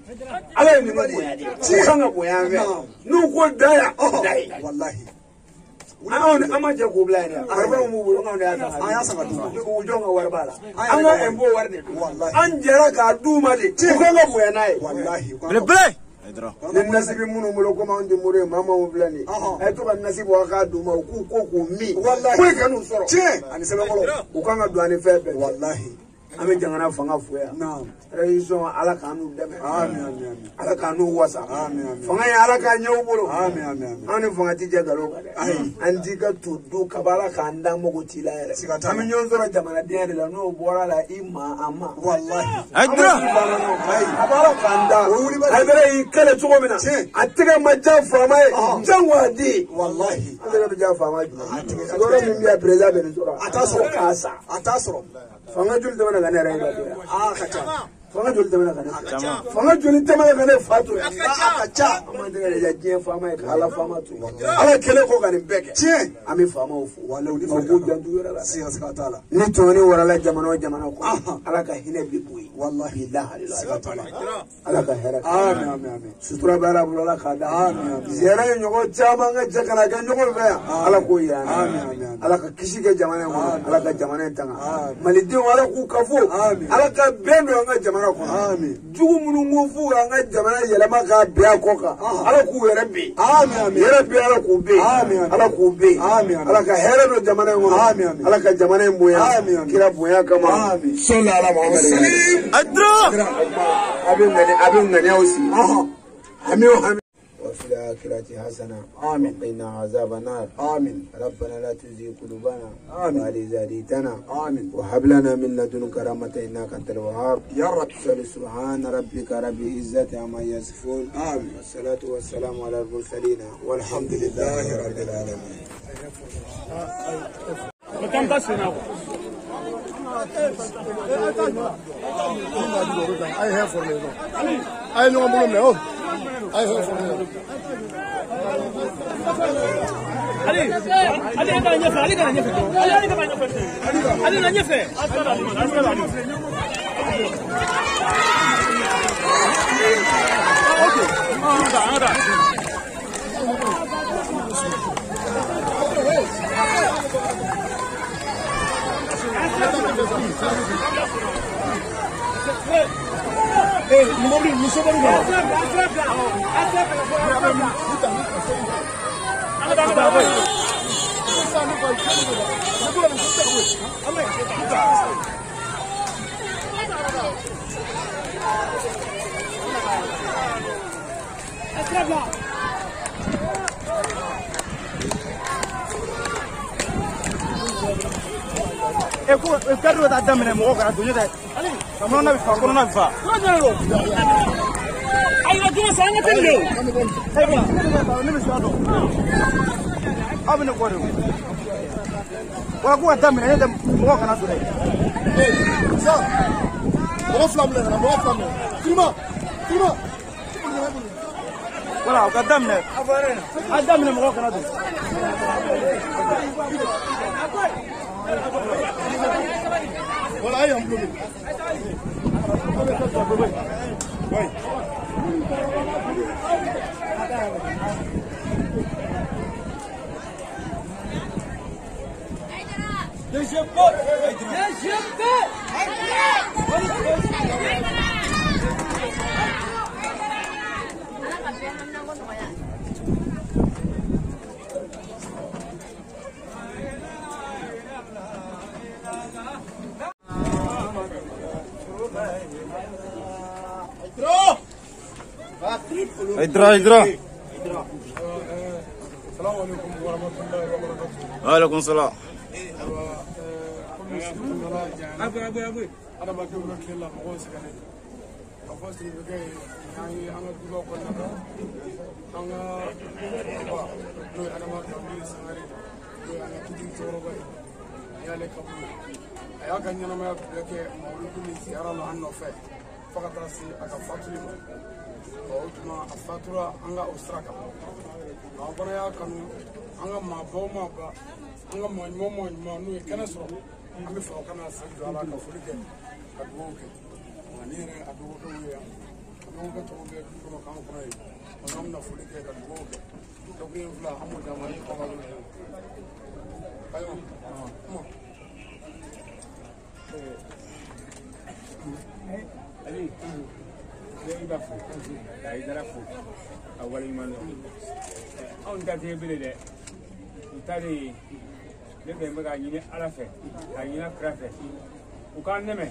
Ala ye ninnu bonya de u kan ka bonya an fɛ n'u ko da yan da ye walahi an ma jɛ k'u bila yen dɛ waribaw b'u bolo anw de y'a san an y'a san ka d'u ma u jɔn ka wari b'a la an ka impôt wari de don walahi an jɛra k'a d'u ma de u kan ka bonya n'a ye walahi Belebele. Ni nasibi minnu bolo komi anw tɛ mori ye maa maaw filɛ nin ye a ye to ka nasibi bɔ a k'a d'u ma u k'u ko k'u min foyi kan'u sɔrɔ tiɲɛ ani sɛbɛnkɔrɔ u kan ka don ani fɛn bɛɛ walahi an bɛ jamana fanga fo yan naam transition Ala k'an n'u dɛmɛ amin amin amin Ala k'an n'u wasa amin amin fanga ye Ala k'a ɲɛ u bolo amin amin amin an ni fanga ti jɛ nkalon kan dɛ an t'i ka to du kaba Ala k'an da mago t'i la yɛrɛ Siga t'a la. an bɛ ɲɔgɔn sɔrɔ jamanadenya de la n'o bɔra la i ma an ma walahi Hayidara. a b'a Ala k'an da O wulibali. Hayidara y'i kɛlɛ cogo min na Tiɲɛ. a tɛgɛ ma diya faama ye jango a di walahi an tɛgɛ bɛ diya faama jumɛn sigiyɔrɔ min bɛ yan président bɛ nin sɔrɔ A t'a sɔrɔ. k'a sa a t'a sɔrɔ fanga joli tɛmɛna ka ne yɛrɛ ye ka to yan a ka ca fanga joli tɛmɛna ka ne fanga joli tɛmɛna ka ne fa to yan a ka ca an m'an tɛgɛ de diya diɲɛ faama ye ka Ala faama to yen Ala kɛlen kɔ ka nin bɛɛ kɛ tiɲɛ an bɛ faamaw fo walahi u ni u k'u janto u yɛrɛ la dɛ. siga t'a la ni tɔɲɔni warala jamana o jamana kɔnɔ Ahan. Ala ka hinɛ bi bɔ yen walahi bilahi siga t'a la Ala ka hɛrɛ kɛ amin amin amin sutura bɛ Ala bolo Ala k'a da Amin, amin. ziyara ye ɲɔgɔn caman ka jɛ ka na kɛ ɲɔgɔn fɛ yan Ala k'o yira an na Amin, amin, amin. Ala ka kisi kɛ jamana in kɔnɔ Ala ka jamana in tanga Amin. malidenw Ala k'u kafo Amin. Ala ka bɛn don an ka jamana kɔnɔ Amin. jugu minnu ko f'u k'an ka jamana yɛlɛma k'a bin a kɔ kan Ala k'u yɛrɛ bin Amin, amin. yɛrɛ bin Ala k'u bin Amin, amin. Ala k'u bin Amin, amin. Ala ka hɛrɛ don jamana in kɔnɔ Amin, amin. Ala ka jamana in bonya Amin, amin. kira bonya kama Amin. sɔli ala Muhamadu Hayidara. a bɛ ŋaniyaw sigi hami o hami وفي الآخرة حسنة آمين. وقنا عذاب النار آمين ربنا لا تزغ قلوبنا آمين. بعد إذ هديتنا آمين وهب لنا من لدنك رحمة إنك أنت الوهاب يا رب سبحان ربك رب العزة عما يصفون آمين. والصلاة والسلام على المرسلين والحمد الحمد لله رب العالمين Kadiri bɛ taa daminɛ mɔgɔw kana don ɲɛ tɛ kɔnɔna bɛ fa kɔnɔna bɛ fa. Ne bɛ sira dɔn aw bɛ ne kɔ de o wala ko ka daminɛ ne tɛ mɔgɔw kana don dɛ. Mɔgɔ fila minɛ ka na mɔgɔ fila minɛ kirima kirima Wala o ka daminɛ a daminɛ mɔgɔw kana don. wala a ye yan bolo oui Hayidara Hayidara. Salamu alaikum warahmatullahi wabarakatuh. Wa alaikum salam. Ayiwa komi sigi nana adamadenw ka tile la mɔgɔw sɛgɛnnen don ka fɔ siribikɛ ye an ye an ka dubaw kɔnɔna la an ka ba n'o ye Adama Danbele Sangare n'o ye an ka kitigi cɛkɔrɔba ye nin y'ale kaburu ye a y'a ka ɲɛnamaya bɛɛ kɛ mawuludu ni ziyara la an nɔfɛ fo ka taa se a ka fatuli ma o tuma a fatura an ka o sira kan an fana y'a kanu an ka maaba o maaba an ka maa ɲuman o maa ɲuman n'u ye kɛnɛ sɔrɔ An bɛ fɛ aw kana sen jɔ a la ka foli kɛ ka dugawu kɛ. Ni yɛrɛ a dɔgɔkɛw ye yan, a dɔgɔkɛ tɔw bɛ du kɔnɔ k'an kɔnɔ yen. An bɛna foli kɛ ka dugawu kɛ. Dakuruɲɛ fila an b'o d'a ma ni kɔngɔ bɛ na. Ayiwa, kuma. Ali, ne b'a fo ka Hayidara fo ka waleɲuman dɔn. Anw ta tɛ bilen dɛ, u ta de ye ne fɛ n bɛ k'a ɲini Ala fɛ k'a ɲini a kira fɛ u k'an dɛmɛ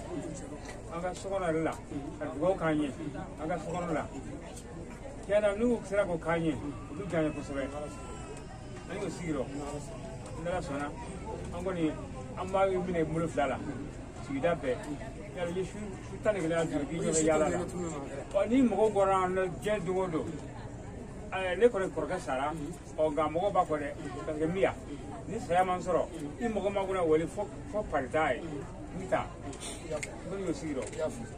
an ka sokɔnɔ yɛrɛ la ka dugawu k'an ye an ka sokɔnɔ la. Tiɲɛ na n'u sera k'o k'an ye u bɛ diya an ye kosɛbɛ. An y'o sigi rɔ n'Ala sɔnna an kɔni an b'a minɛ bolo fila la sigida bɛɛ. Yali ni su 11 duuru k'i jɔ bɛ yaala la. Ɔ ni mɔgɔw bɔra an na diɲɛ don o don, ne kɔni kɔrɔkɛ sara, ɔ nka mɔgɔw b'a fɔ dɛ parce que n bɛ yan ni saya ma n sɔrɔ i mɔgɔ ma kunna wele fo parita ye n bɛ taa n kɔni y'o sigi rɔ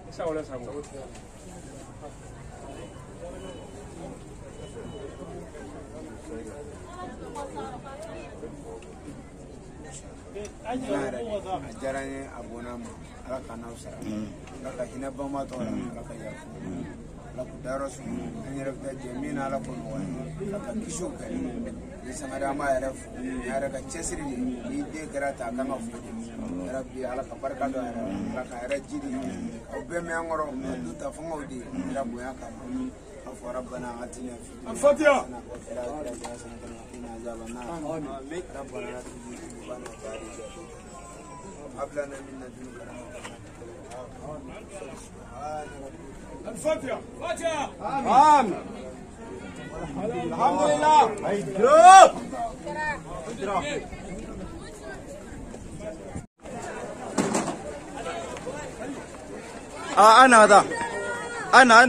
i sago la sago. A diyara n ye a bɔnna ma Ala ka n'aw sara Ala ka hinɛ banbaatɔ la Ala ka yafa Ala k'u dayɔrɔ sɔrɔ an yɛrɛ bɛ taa jɛ min na Ala k'o nɔgɔya Ala ka kisi o bɛɛ ni sangare an b'a yɛrɛ fo ni yɛrɛ ka cɛsiri de ni den kɛra ta a kan ka fo de yarabi Ala ka barika don a yɛrɛ la Ala ka yɛrɛ ji de aw bɛɛ mɛn an kɔrɔ ka du ta fangaw de Ala bonya kama a fɔra bana a ti ɲɛ Fatiha الفاتحة. فاتحة. آمين. الحمد لله. أنا هذا أنا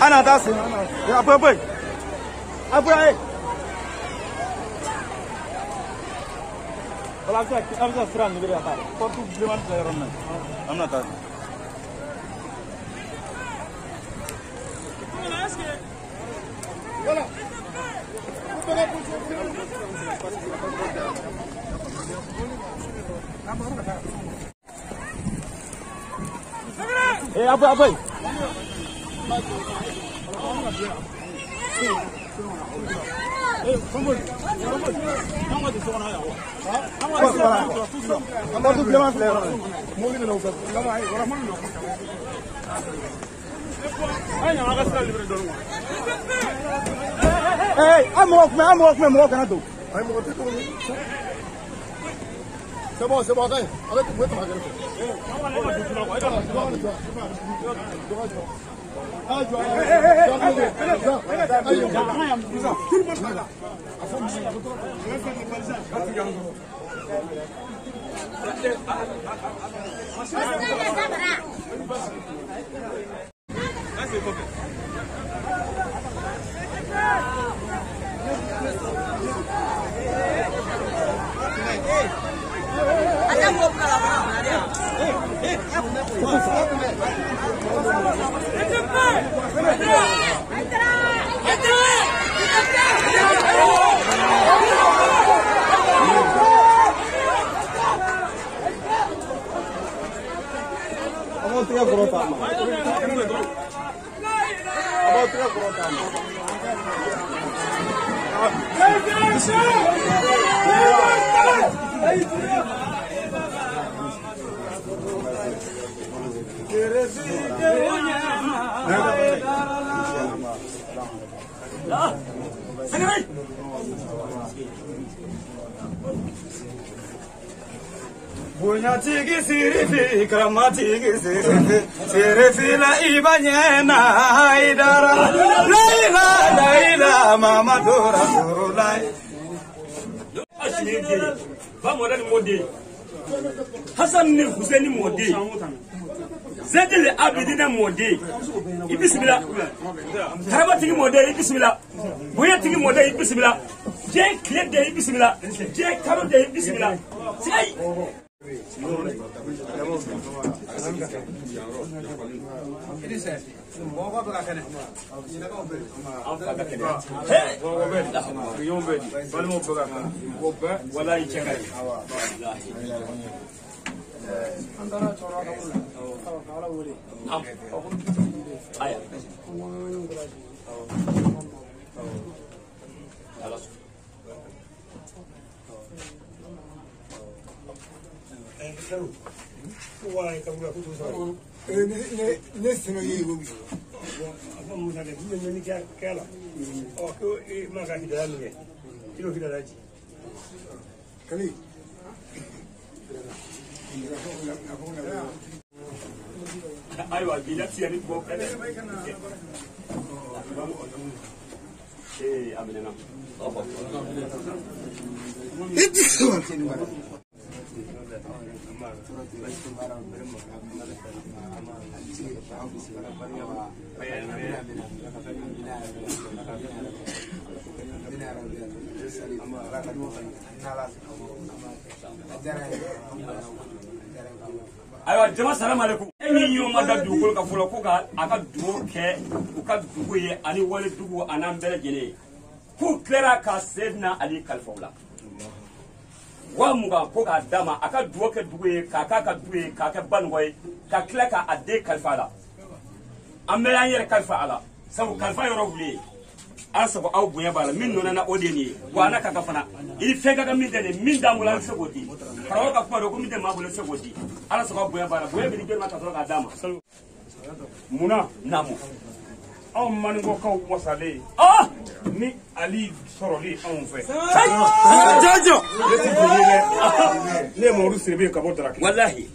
أنا داسي يا أبوي أبوي والله أبغى أسرع نقول يا خالد برضو بلمان زيرنا أنا داسي إيه أبوي أبوي C'est bon, attends. Avec vous, Bunyatigi sirifi karamatigi sirifi sirifi la ibanyena haidara laila laila Mamadu Rasulullah. Asimi den ba mɔdani mɔden Hasan ni Hussein mɔden Zedele Abidina mɔden i bisimila karabatigi mɔden i bisimila bonyatigi mɔden i bisimila diɲɛ tile den i bisimila diɲɛ kalo den i bisimila sigayi. Ne sɛnɛ ye wo bi. A musa kɛ ni kɛ la. Ɔ ko e ma ka hidaya min kɛ i n'o hidaya ji. Kali. Ayiwa bi la tiɲɛ ni bɔ kɛnɛ. Ee a minɛna. Ayiwa jama salamu aleykum. E min y'o ma da dugukolo kan fɔlɔ ko ka a ka dugawu kɛ u ka dugu ye ani wale dugu a n'an bɛɛ lajɛlen ye k'u tilara ka Seydina Ali kalifa u la. 20 ko k'a d'a ma a ka dugawu kɛ dugu ye k'a k'a ka du ye k'a kɛ banugan ye ka tila k'a den kalifa a la. An bɛɛ y'an yɛrɛ kalifa a la sabu kalifa yɔrɔ wuli ye. Ala sago aw bonya b'a la min nɔnɔ na o de ye nin ye wa a n'a ka kan fana i ni fɛn ka kan min tɛ nin min t'an bolo an tɛ se k'o di karamɔgɔ ka kuma don ko min tɛ maa bolo tɛ se k'o di ala sago aw bonya b'a la bonya bɛ di jɔn ma ka sɔrɔ k'a d'a ma. Munna naamu anw maninkaw wasalen ni Ali sɔrɔli anw fɛ. Jɔjɔ. Ne ti joli ye dɛ. Ne ye Mamadu Siribe ka bɔ Daraki. Walahi.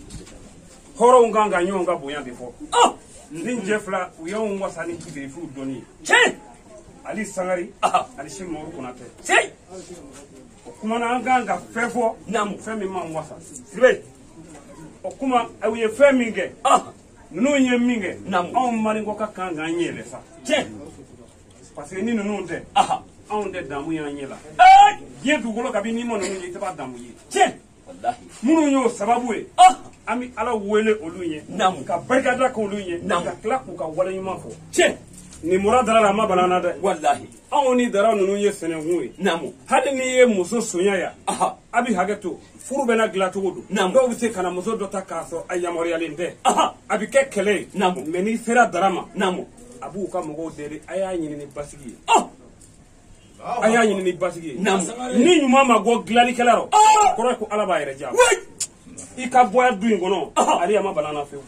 Hɔrɔnw kan ka ɲɔgɔn ka bonya de fɔ. Ni jɛ fila u y'anw wasa ni sirifiw dɔnni ye. Tiɲɛ. Ali Sangare ani Sɛki Mamadu Konatɛ. Tiɲɛ. O kuma na an kan ka fɛn fɔ. Naamu. Fɛn min m'an wasa. Siribe. O kuma u ye fɛn min kɛ. Ninnu ye min kɛ. Naamu. Anw maninkaw ka kan k'an yɛlɛ sa. Tiɲɛ. Parce que ni ninnu tɛ. Anw tɛ damu y'an ɲɛ la. Diɲɛ dugukolo kabi n'i ma ninnu ye i tɛ b'a damu ye. Tiɲɛ. Walahi. Minnu y'o sababu ye. An bɛ Ala wele olu ye. Naamu. Ka barika da k'olu ye. Naamu. Ka tila k'u ka wale ɲuman fɔ. Tiɲɛ. Nin mura dara la a ma bana an na dɛ. Walahi. Anw ni dara ninnu ye sɛnɛkun ye. Naamu. Hali n'i ye muso sonya yan. A bɛ hakɛ to furu bɛ n'a dilan cogo don. Naamu. Dɔw bɛ se ka na muso dɔ ta k'a sɔrɔ a yamaruyalen tɛ. A bɛ kɛ kɛlɛ ye. Naamu. Mɛ n'i sera dara ma. Naamu. A b'u ka mɔgɔw deli a y'a ɲini ni basigi ye. A y'a ɲini ni basigi ye. Naamu. Ni ɲuman ma bɔ dilanlikɛla rɔ. Kɔrɔ ye ko Ala b'a yɛrɛ diya. I ka bɔ du in kɔnɔ. Ale a ma bana an na fewu.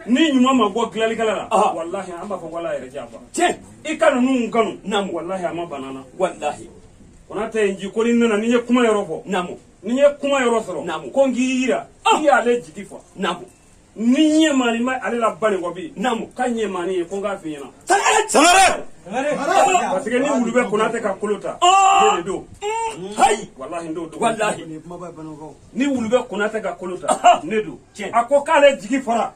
Ni ɲuman ma bɔ dilanlikɛla la. Walahi an b'a fɔ ko Ala yɛrɛ diya fa. Tiɲɛ. I ka ninnu kanu. Naamu. Walahi a ma bana an na. Walahi. Konatɛ in ji ko ni nana ni n ye kuma yɔrɔ fɔ. Naamu. Ni n ye kuma yɔrɔ sɔrɔ. Naamu. Ko n k'i yira. I y'ale jigi fa. Naamu. Ni ɲɛ maani ma ale la ba nin kɔ bi. Naamu. K'a ɲɛ maani ye ko n k'a f'i ɲɛna. Sangare. Parce que ni wulu bɛ Konatɛ ka kolo ta. Ne de don. Hayi. Walahi n t'o dogo. Walahi. Ni wulu bɛ Konatɛ ka kolo ta. Ne don. Tiɲɛ. A ko k'ale jigi fara.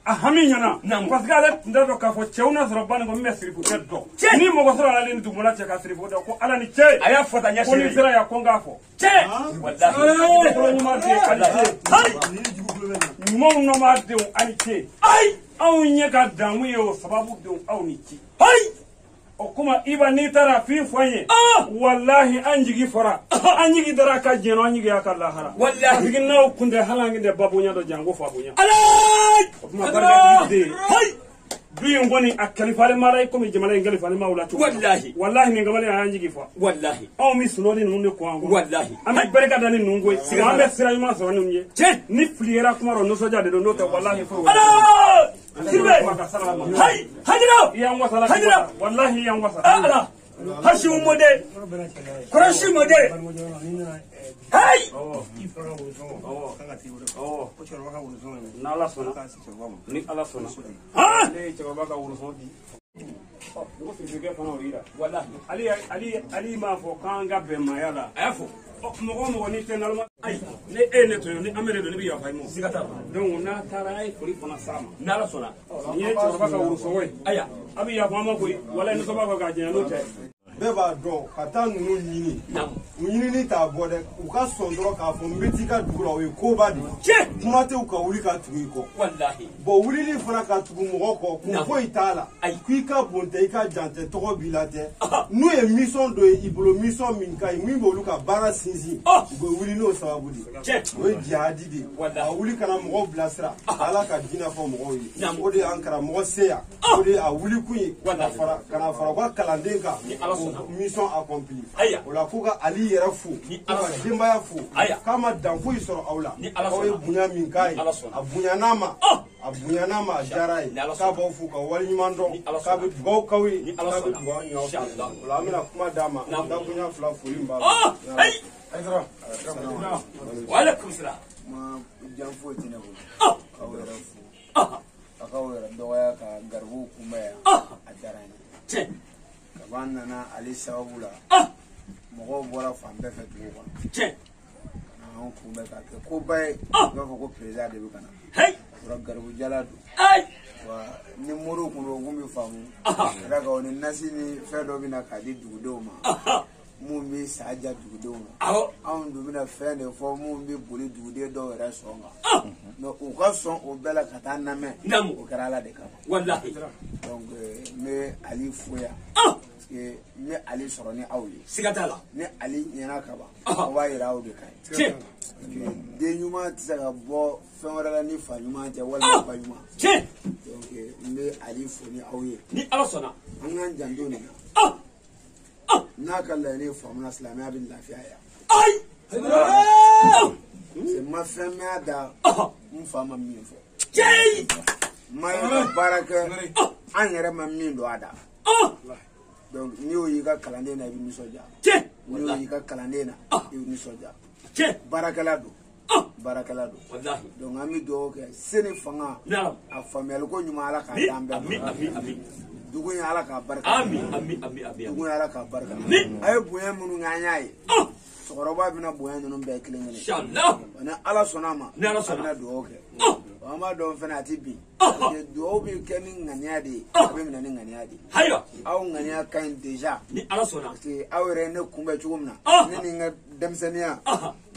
A hami ɲɛna. Naamu. Parce que ale tun t'a dɔn k'a fɔ cɛw n'a sɔrɔ ba nin kɔ min bɛ sirifukɛ dɔn. Tiɲɛ. Ni mɔgɔ sɔrɔ ale ni dugumala cɛ ka sirifu dɔn ko Ala ni ce. A y'a fɔ tan ɲɛ Ko ni sera yan ko n k'a fɔ. Tiɲɛ. Walahi. Kolo ɲuman den ani ce. Hayi. Ɲumanw nɔ denw ani ce. Ayi. Anw ɲɛ ka damu ye o sababu denw aw ni ce. Hayi. O kuma Iba n'i taara f'i fɔ an ye. Walahi an jigi fɔra. An jigi dara ka jɛnɛ an jigi y'a ka lahara. Walahi. Parce que n'aw kun tɛ hali an tɛ ba bonya dɔ janko fa bonya. Ala. O kuma barika den. Hayi. Du in kɔni a kalifalen ma la i komi jamana in kalifalen ma o la cogo min. Walahi. Walahi nin kamalen a y'an jigi fa. Walahi. Anw bɛ sunɔgɔ ni ninnu de kɔ an kɔnɔ. Walahi. An bɛ barika da ni ninnu ko ye. An bɛ sira ɲuman sɔrɔ ninnu ye. Tiɲɛ. Ni fili yera kuma rɔ nisɔndiya de don n'o tɛ walahi foyi. Ala. Siribe. Hayi. Hajira. I y'an wasa la. Hajira. Walahi i y'an wasa. Ala. Hasimu mɔden. Kɔrɔsi mɔden. Hayi. N'Ala sɔnna. Ni Ala sɔnna. Ne ye cɛkɔrɔba ka woroson di. N ko sirifukɛ fana o yira. Walahi. Ali m'a fɔ k'an ka bɛn maaya la. A y'a fɔ. Mɔgɔ o mɔgɔ n'i tɛ naloma ayi ne e ye ne tɔɲɔ ni an bɛ ne don ne bɛ yafa i ma siga t'a la donc n'a taara a ye foli fana s'a ma n'ala sɔnna nin ye cɛkɔrɔba ka worosɔngɔ ye ayiwa a bɛ yafa an ma koyi walayi nisɔn b'a fɛ k'a janya n'o tɛ. Bɛɛ b'a dɔn ka taa ninnu ɲini u ɲinini t'a bɔ dɛ u ka sɔn dɔrɔn k'a fɔ n bɛ t'i ka dugu la o ye koba de ye kuma tɛ u ka wuli ka tugu i kɔ bɔn wulili fana ka tugu mɔgɔ kɔ kun foyi t'a la k'i ka bon tɛ i ka jan tɛ tɔgɔ b'i la tɛ n'u ye mission dɔ ye i bolo mission min ka ɲi min b'olu ka baara sinsin u bɛ wuli n'o sababu de ye o ye jihadi de ye ka wuli ka na mɔgɔw bilasira ala ka diinɛ fɔ mɔgɔw ye o de y'an karamɔgɔ se yan o de ye a wulikun ye ka na fara u ka kalanden kan mission accomplie. O la k'u ka Ali yɛrɛ fo, k'u ka denbaya fo, k'a ma dan foyi sɔrɔ aw la. Aw ye bonya min k'a ye, a bonyana ma, a bonyana ma, a diyara ye. K'a b'aw fo ka waleɲuman dɔn, k'a bɛ dugawu k'aw ye, k'a bɛ dugawu ɲini aw fɛ. O la an bɛna kuma d'a ma, dakuruɲa fila foli min b'a bolo. Waaleykum salaam. Ma jan foyi tɛ ne bolo. K'aw yɛrɛ fo. A k'aw yɛrɛ dɔgɔya ka garibuw kunbɛn yan. A diyara n ye. Kaban nana ale sababu la mɔgɔw bɔra fan bɛɛ fɛ dugu kɔnɔ ka na anw kunbɛn k'a kɛ koba ye i b'a fɔ ko perezan de bɛ ka na sɔrɔ garibujala don wa ni moriw kun don o kun bɛ faamu ka d'a kan o ni nasi ni fɛn dɔ bɛ na k'a di dugudenw ma mun bɛ sa ja dugudenw na anw dun bɛna fɛn de fɔ mun bɛ boli duguden dɔw yɛrɛ sɔn kan mɛ u ka sɔn o bɛɛ la ka taa lamɛn o kɛra ala de kama donc n bɛ Ali fo yan parce que n bɛ Ali sɔrɔ ni aw ye siga t'a la ni Ali ɲɛna ka ban o b'a yira aw de ka ɲi parce que den ɲuman tɛ se ka bɔ fɛn wɛrɛ la ni fa ɲuman tɛ walima ba ɲuman donc n bɛ Ali fo ni aw ye ni ala sɔnna an k'an janto nin na n'a ka laɲini faamuna silamɛya bɛ lafiya yan. Ayi. Parce que n ma fɛn mɛn a da n fa ma min fɔ. Cɛyi. N ma yɛrɛ baara kɛ an yɛrɛ ma min don a da. Donc n'i y'o y'i ka kalanden na i bɛ nisɔndiya. Cɛ. N'i y'o y'i ka kalanden na i bɛ nisɔndiya. Cɛ. Baarakɛla don. Baarakɛla don. Walahi. Donc an bɛ dugawu kɛ se ni fanga. A faamuyaliko ɲuman ala k'a d'an bɛɛ ma. Ami ami. Dugu in ala k'a barika. Ami ami ami ami. Dugu in ala k'a barika. A ye bonya minnu kɛ an y'a ye. Cɛkɔrɔba bɛna bonya ninnu bɛɛ kelen kelen. Inshallah. Ni ala sɔnna a ma. Ni ala sɔnna. A bɛna dugawu kɛ. An b'a dɔn fana a tɛ bin. Parce que dugawu bɛ kɛ ni ŋaniya de ye. A bɛ minɛ ni ŋaniya de ye. Ayiwa. Aw ŋaniya ka ɲi déjà. Ni ala sɔnna. Parce que aw yɛrɛ ye ne kunbɛn cogo min na. Ne ni n ka denmisɛnninya.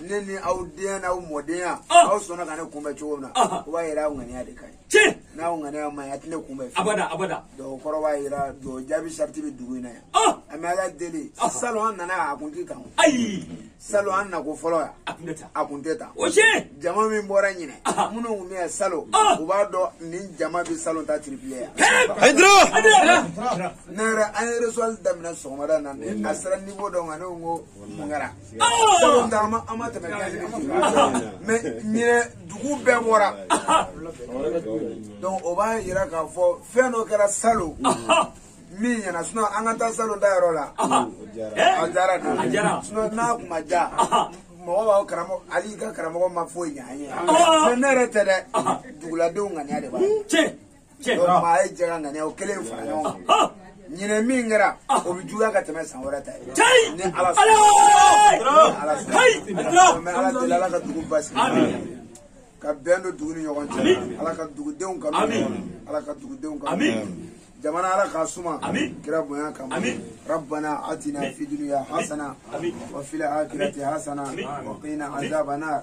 Ne ni aw denya n'aw mɔdenya. Aw sɔnna ka ne kunbɛn cogo min na. O b'a yira aw ŋaniya de ka ɲi. Tiɲɛ. N'aw ŋaniya ma ɲi a tɛ ne kunbɛn fiyewu. Abada abada. Donc o kɔrɔ b'a yira dugawu jaabi sariti bɛ dugu in na yan. An bɛ ala deli. Salon an nana yan a kun tɛ tan. Ayi. Salon an nako fɔlɔ yan. A kun tɛ tan. A kun tɛ tan. O tiɲɛ. Jama min bɔra ɲinɛ. Minnu kun bɛ yan salon. U b'a dɔn nin jama bɛ salon ta triplé yan. Hayidara. Ne yɛrɛ an ye reçoit daminɛ sɔgɔmada na dɛ. A sera niveau dɔ ma ne ko mun kɛra. Salon ta an ma tɛmɛ 15 minutes. Mais ɲinɛ dugu bɛɛ bɔra. Donc o b'a yira k'a fɔ fɛn dɔ kɛra salon. Min ɲɛna sinon an ka taa salon ta yɔrɔ la. A diyara de. A diyara. Sinon n'a kun ma diya. Mɔgɔ b'aw karamɔgɔ Ali ka karamɔgɔ ma foyi ɲɛ an ye. Mais ne yɛrɛ tɛ dɛ. Duguladenw ŋaniya de b'a la. Tiɲɛ. Tiɲɛ. Donc maa ye jɛ ka ŋaniya o kelen fara ɲɔgɔn kan. Ɲinɛ min kɛra o bɛ juguya ka tɛmɛ san wɛrɛ ta ye. Cɛyi. Ni ala sɔnna. Ni ala sɔnna. Hayi. N bɛ ala deli ala ka dugu basigi. Ami. Ka bɛn don dugu ni ɲɔgɔn cɛ. Ala ka dugudenw kanu. Ala ka dugudenw kanu. Jamana ala k'a suma. Kira bonya kama. Rabbana atina fi dunya hasana wa fil akhirati hasana wa qina azaban nar.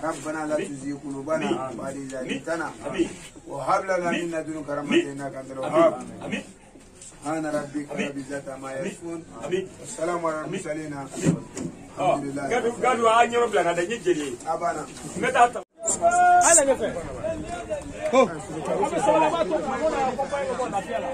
Rabbana la tuzigh qulubana ba'da idh hadaytana wa hab lana min ladunka rahmatan innaka antal wahhab. Subhana rabbika rabbil izzati amma yasifun. Wassalamu ala al-mursalin. Alhamdulillah. Gadu gadu a ɲɛrɔ bila ka da n ye jeli ye. A banna. N bɛ taa ta. Ala ɲɛfɛ. Aw bɛ sabali a b'a to kuma na ko ba ye bɔ lafiya la.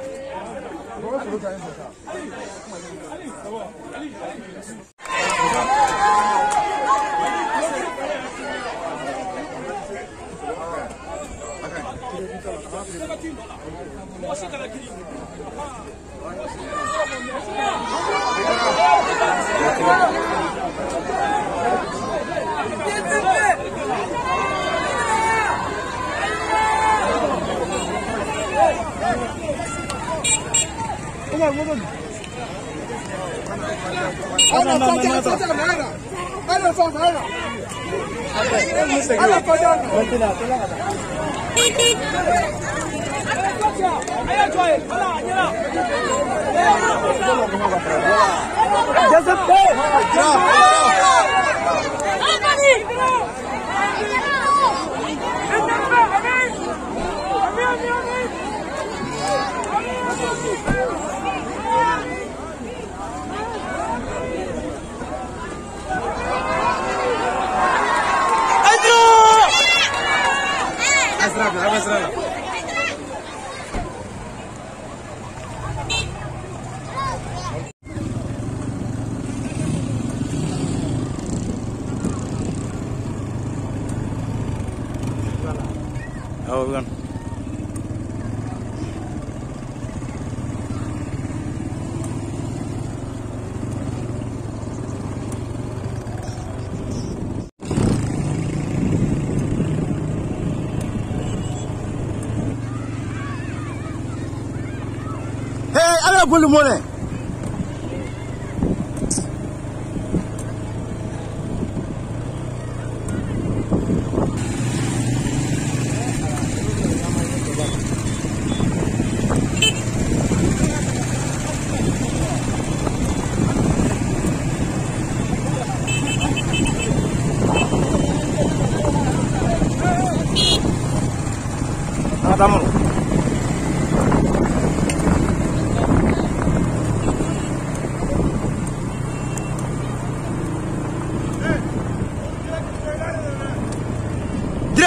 Boli mɔnɛ.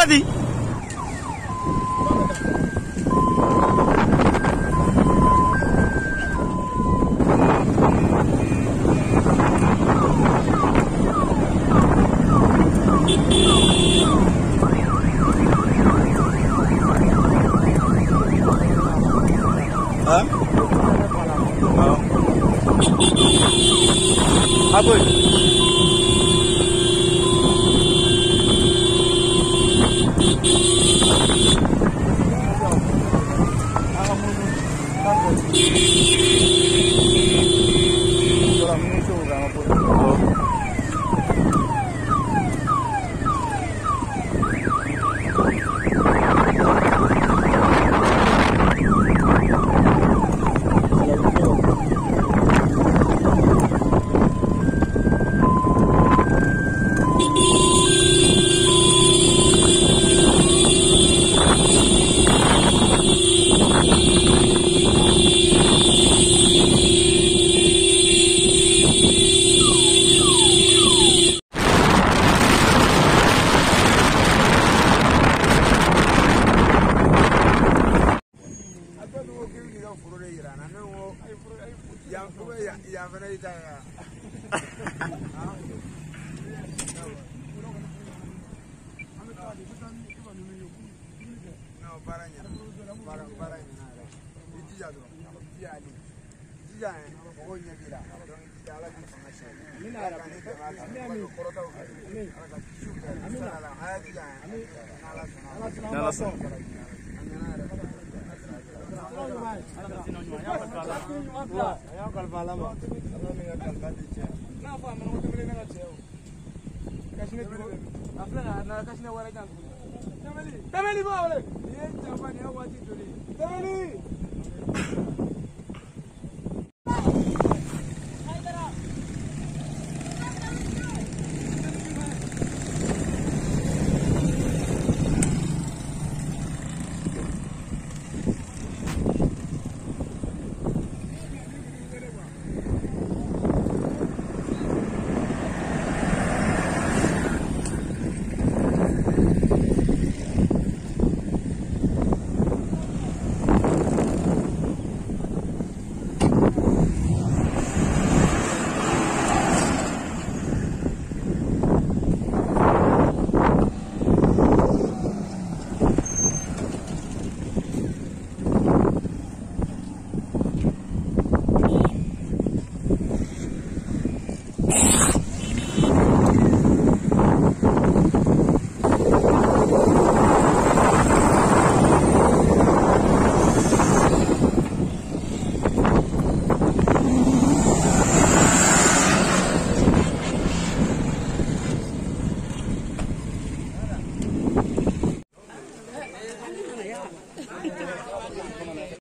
Ready? Huh? Oh.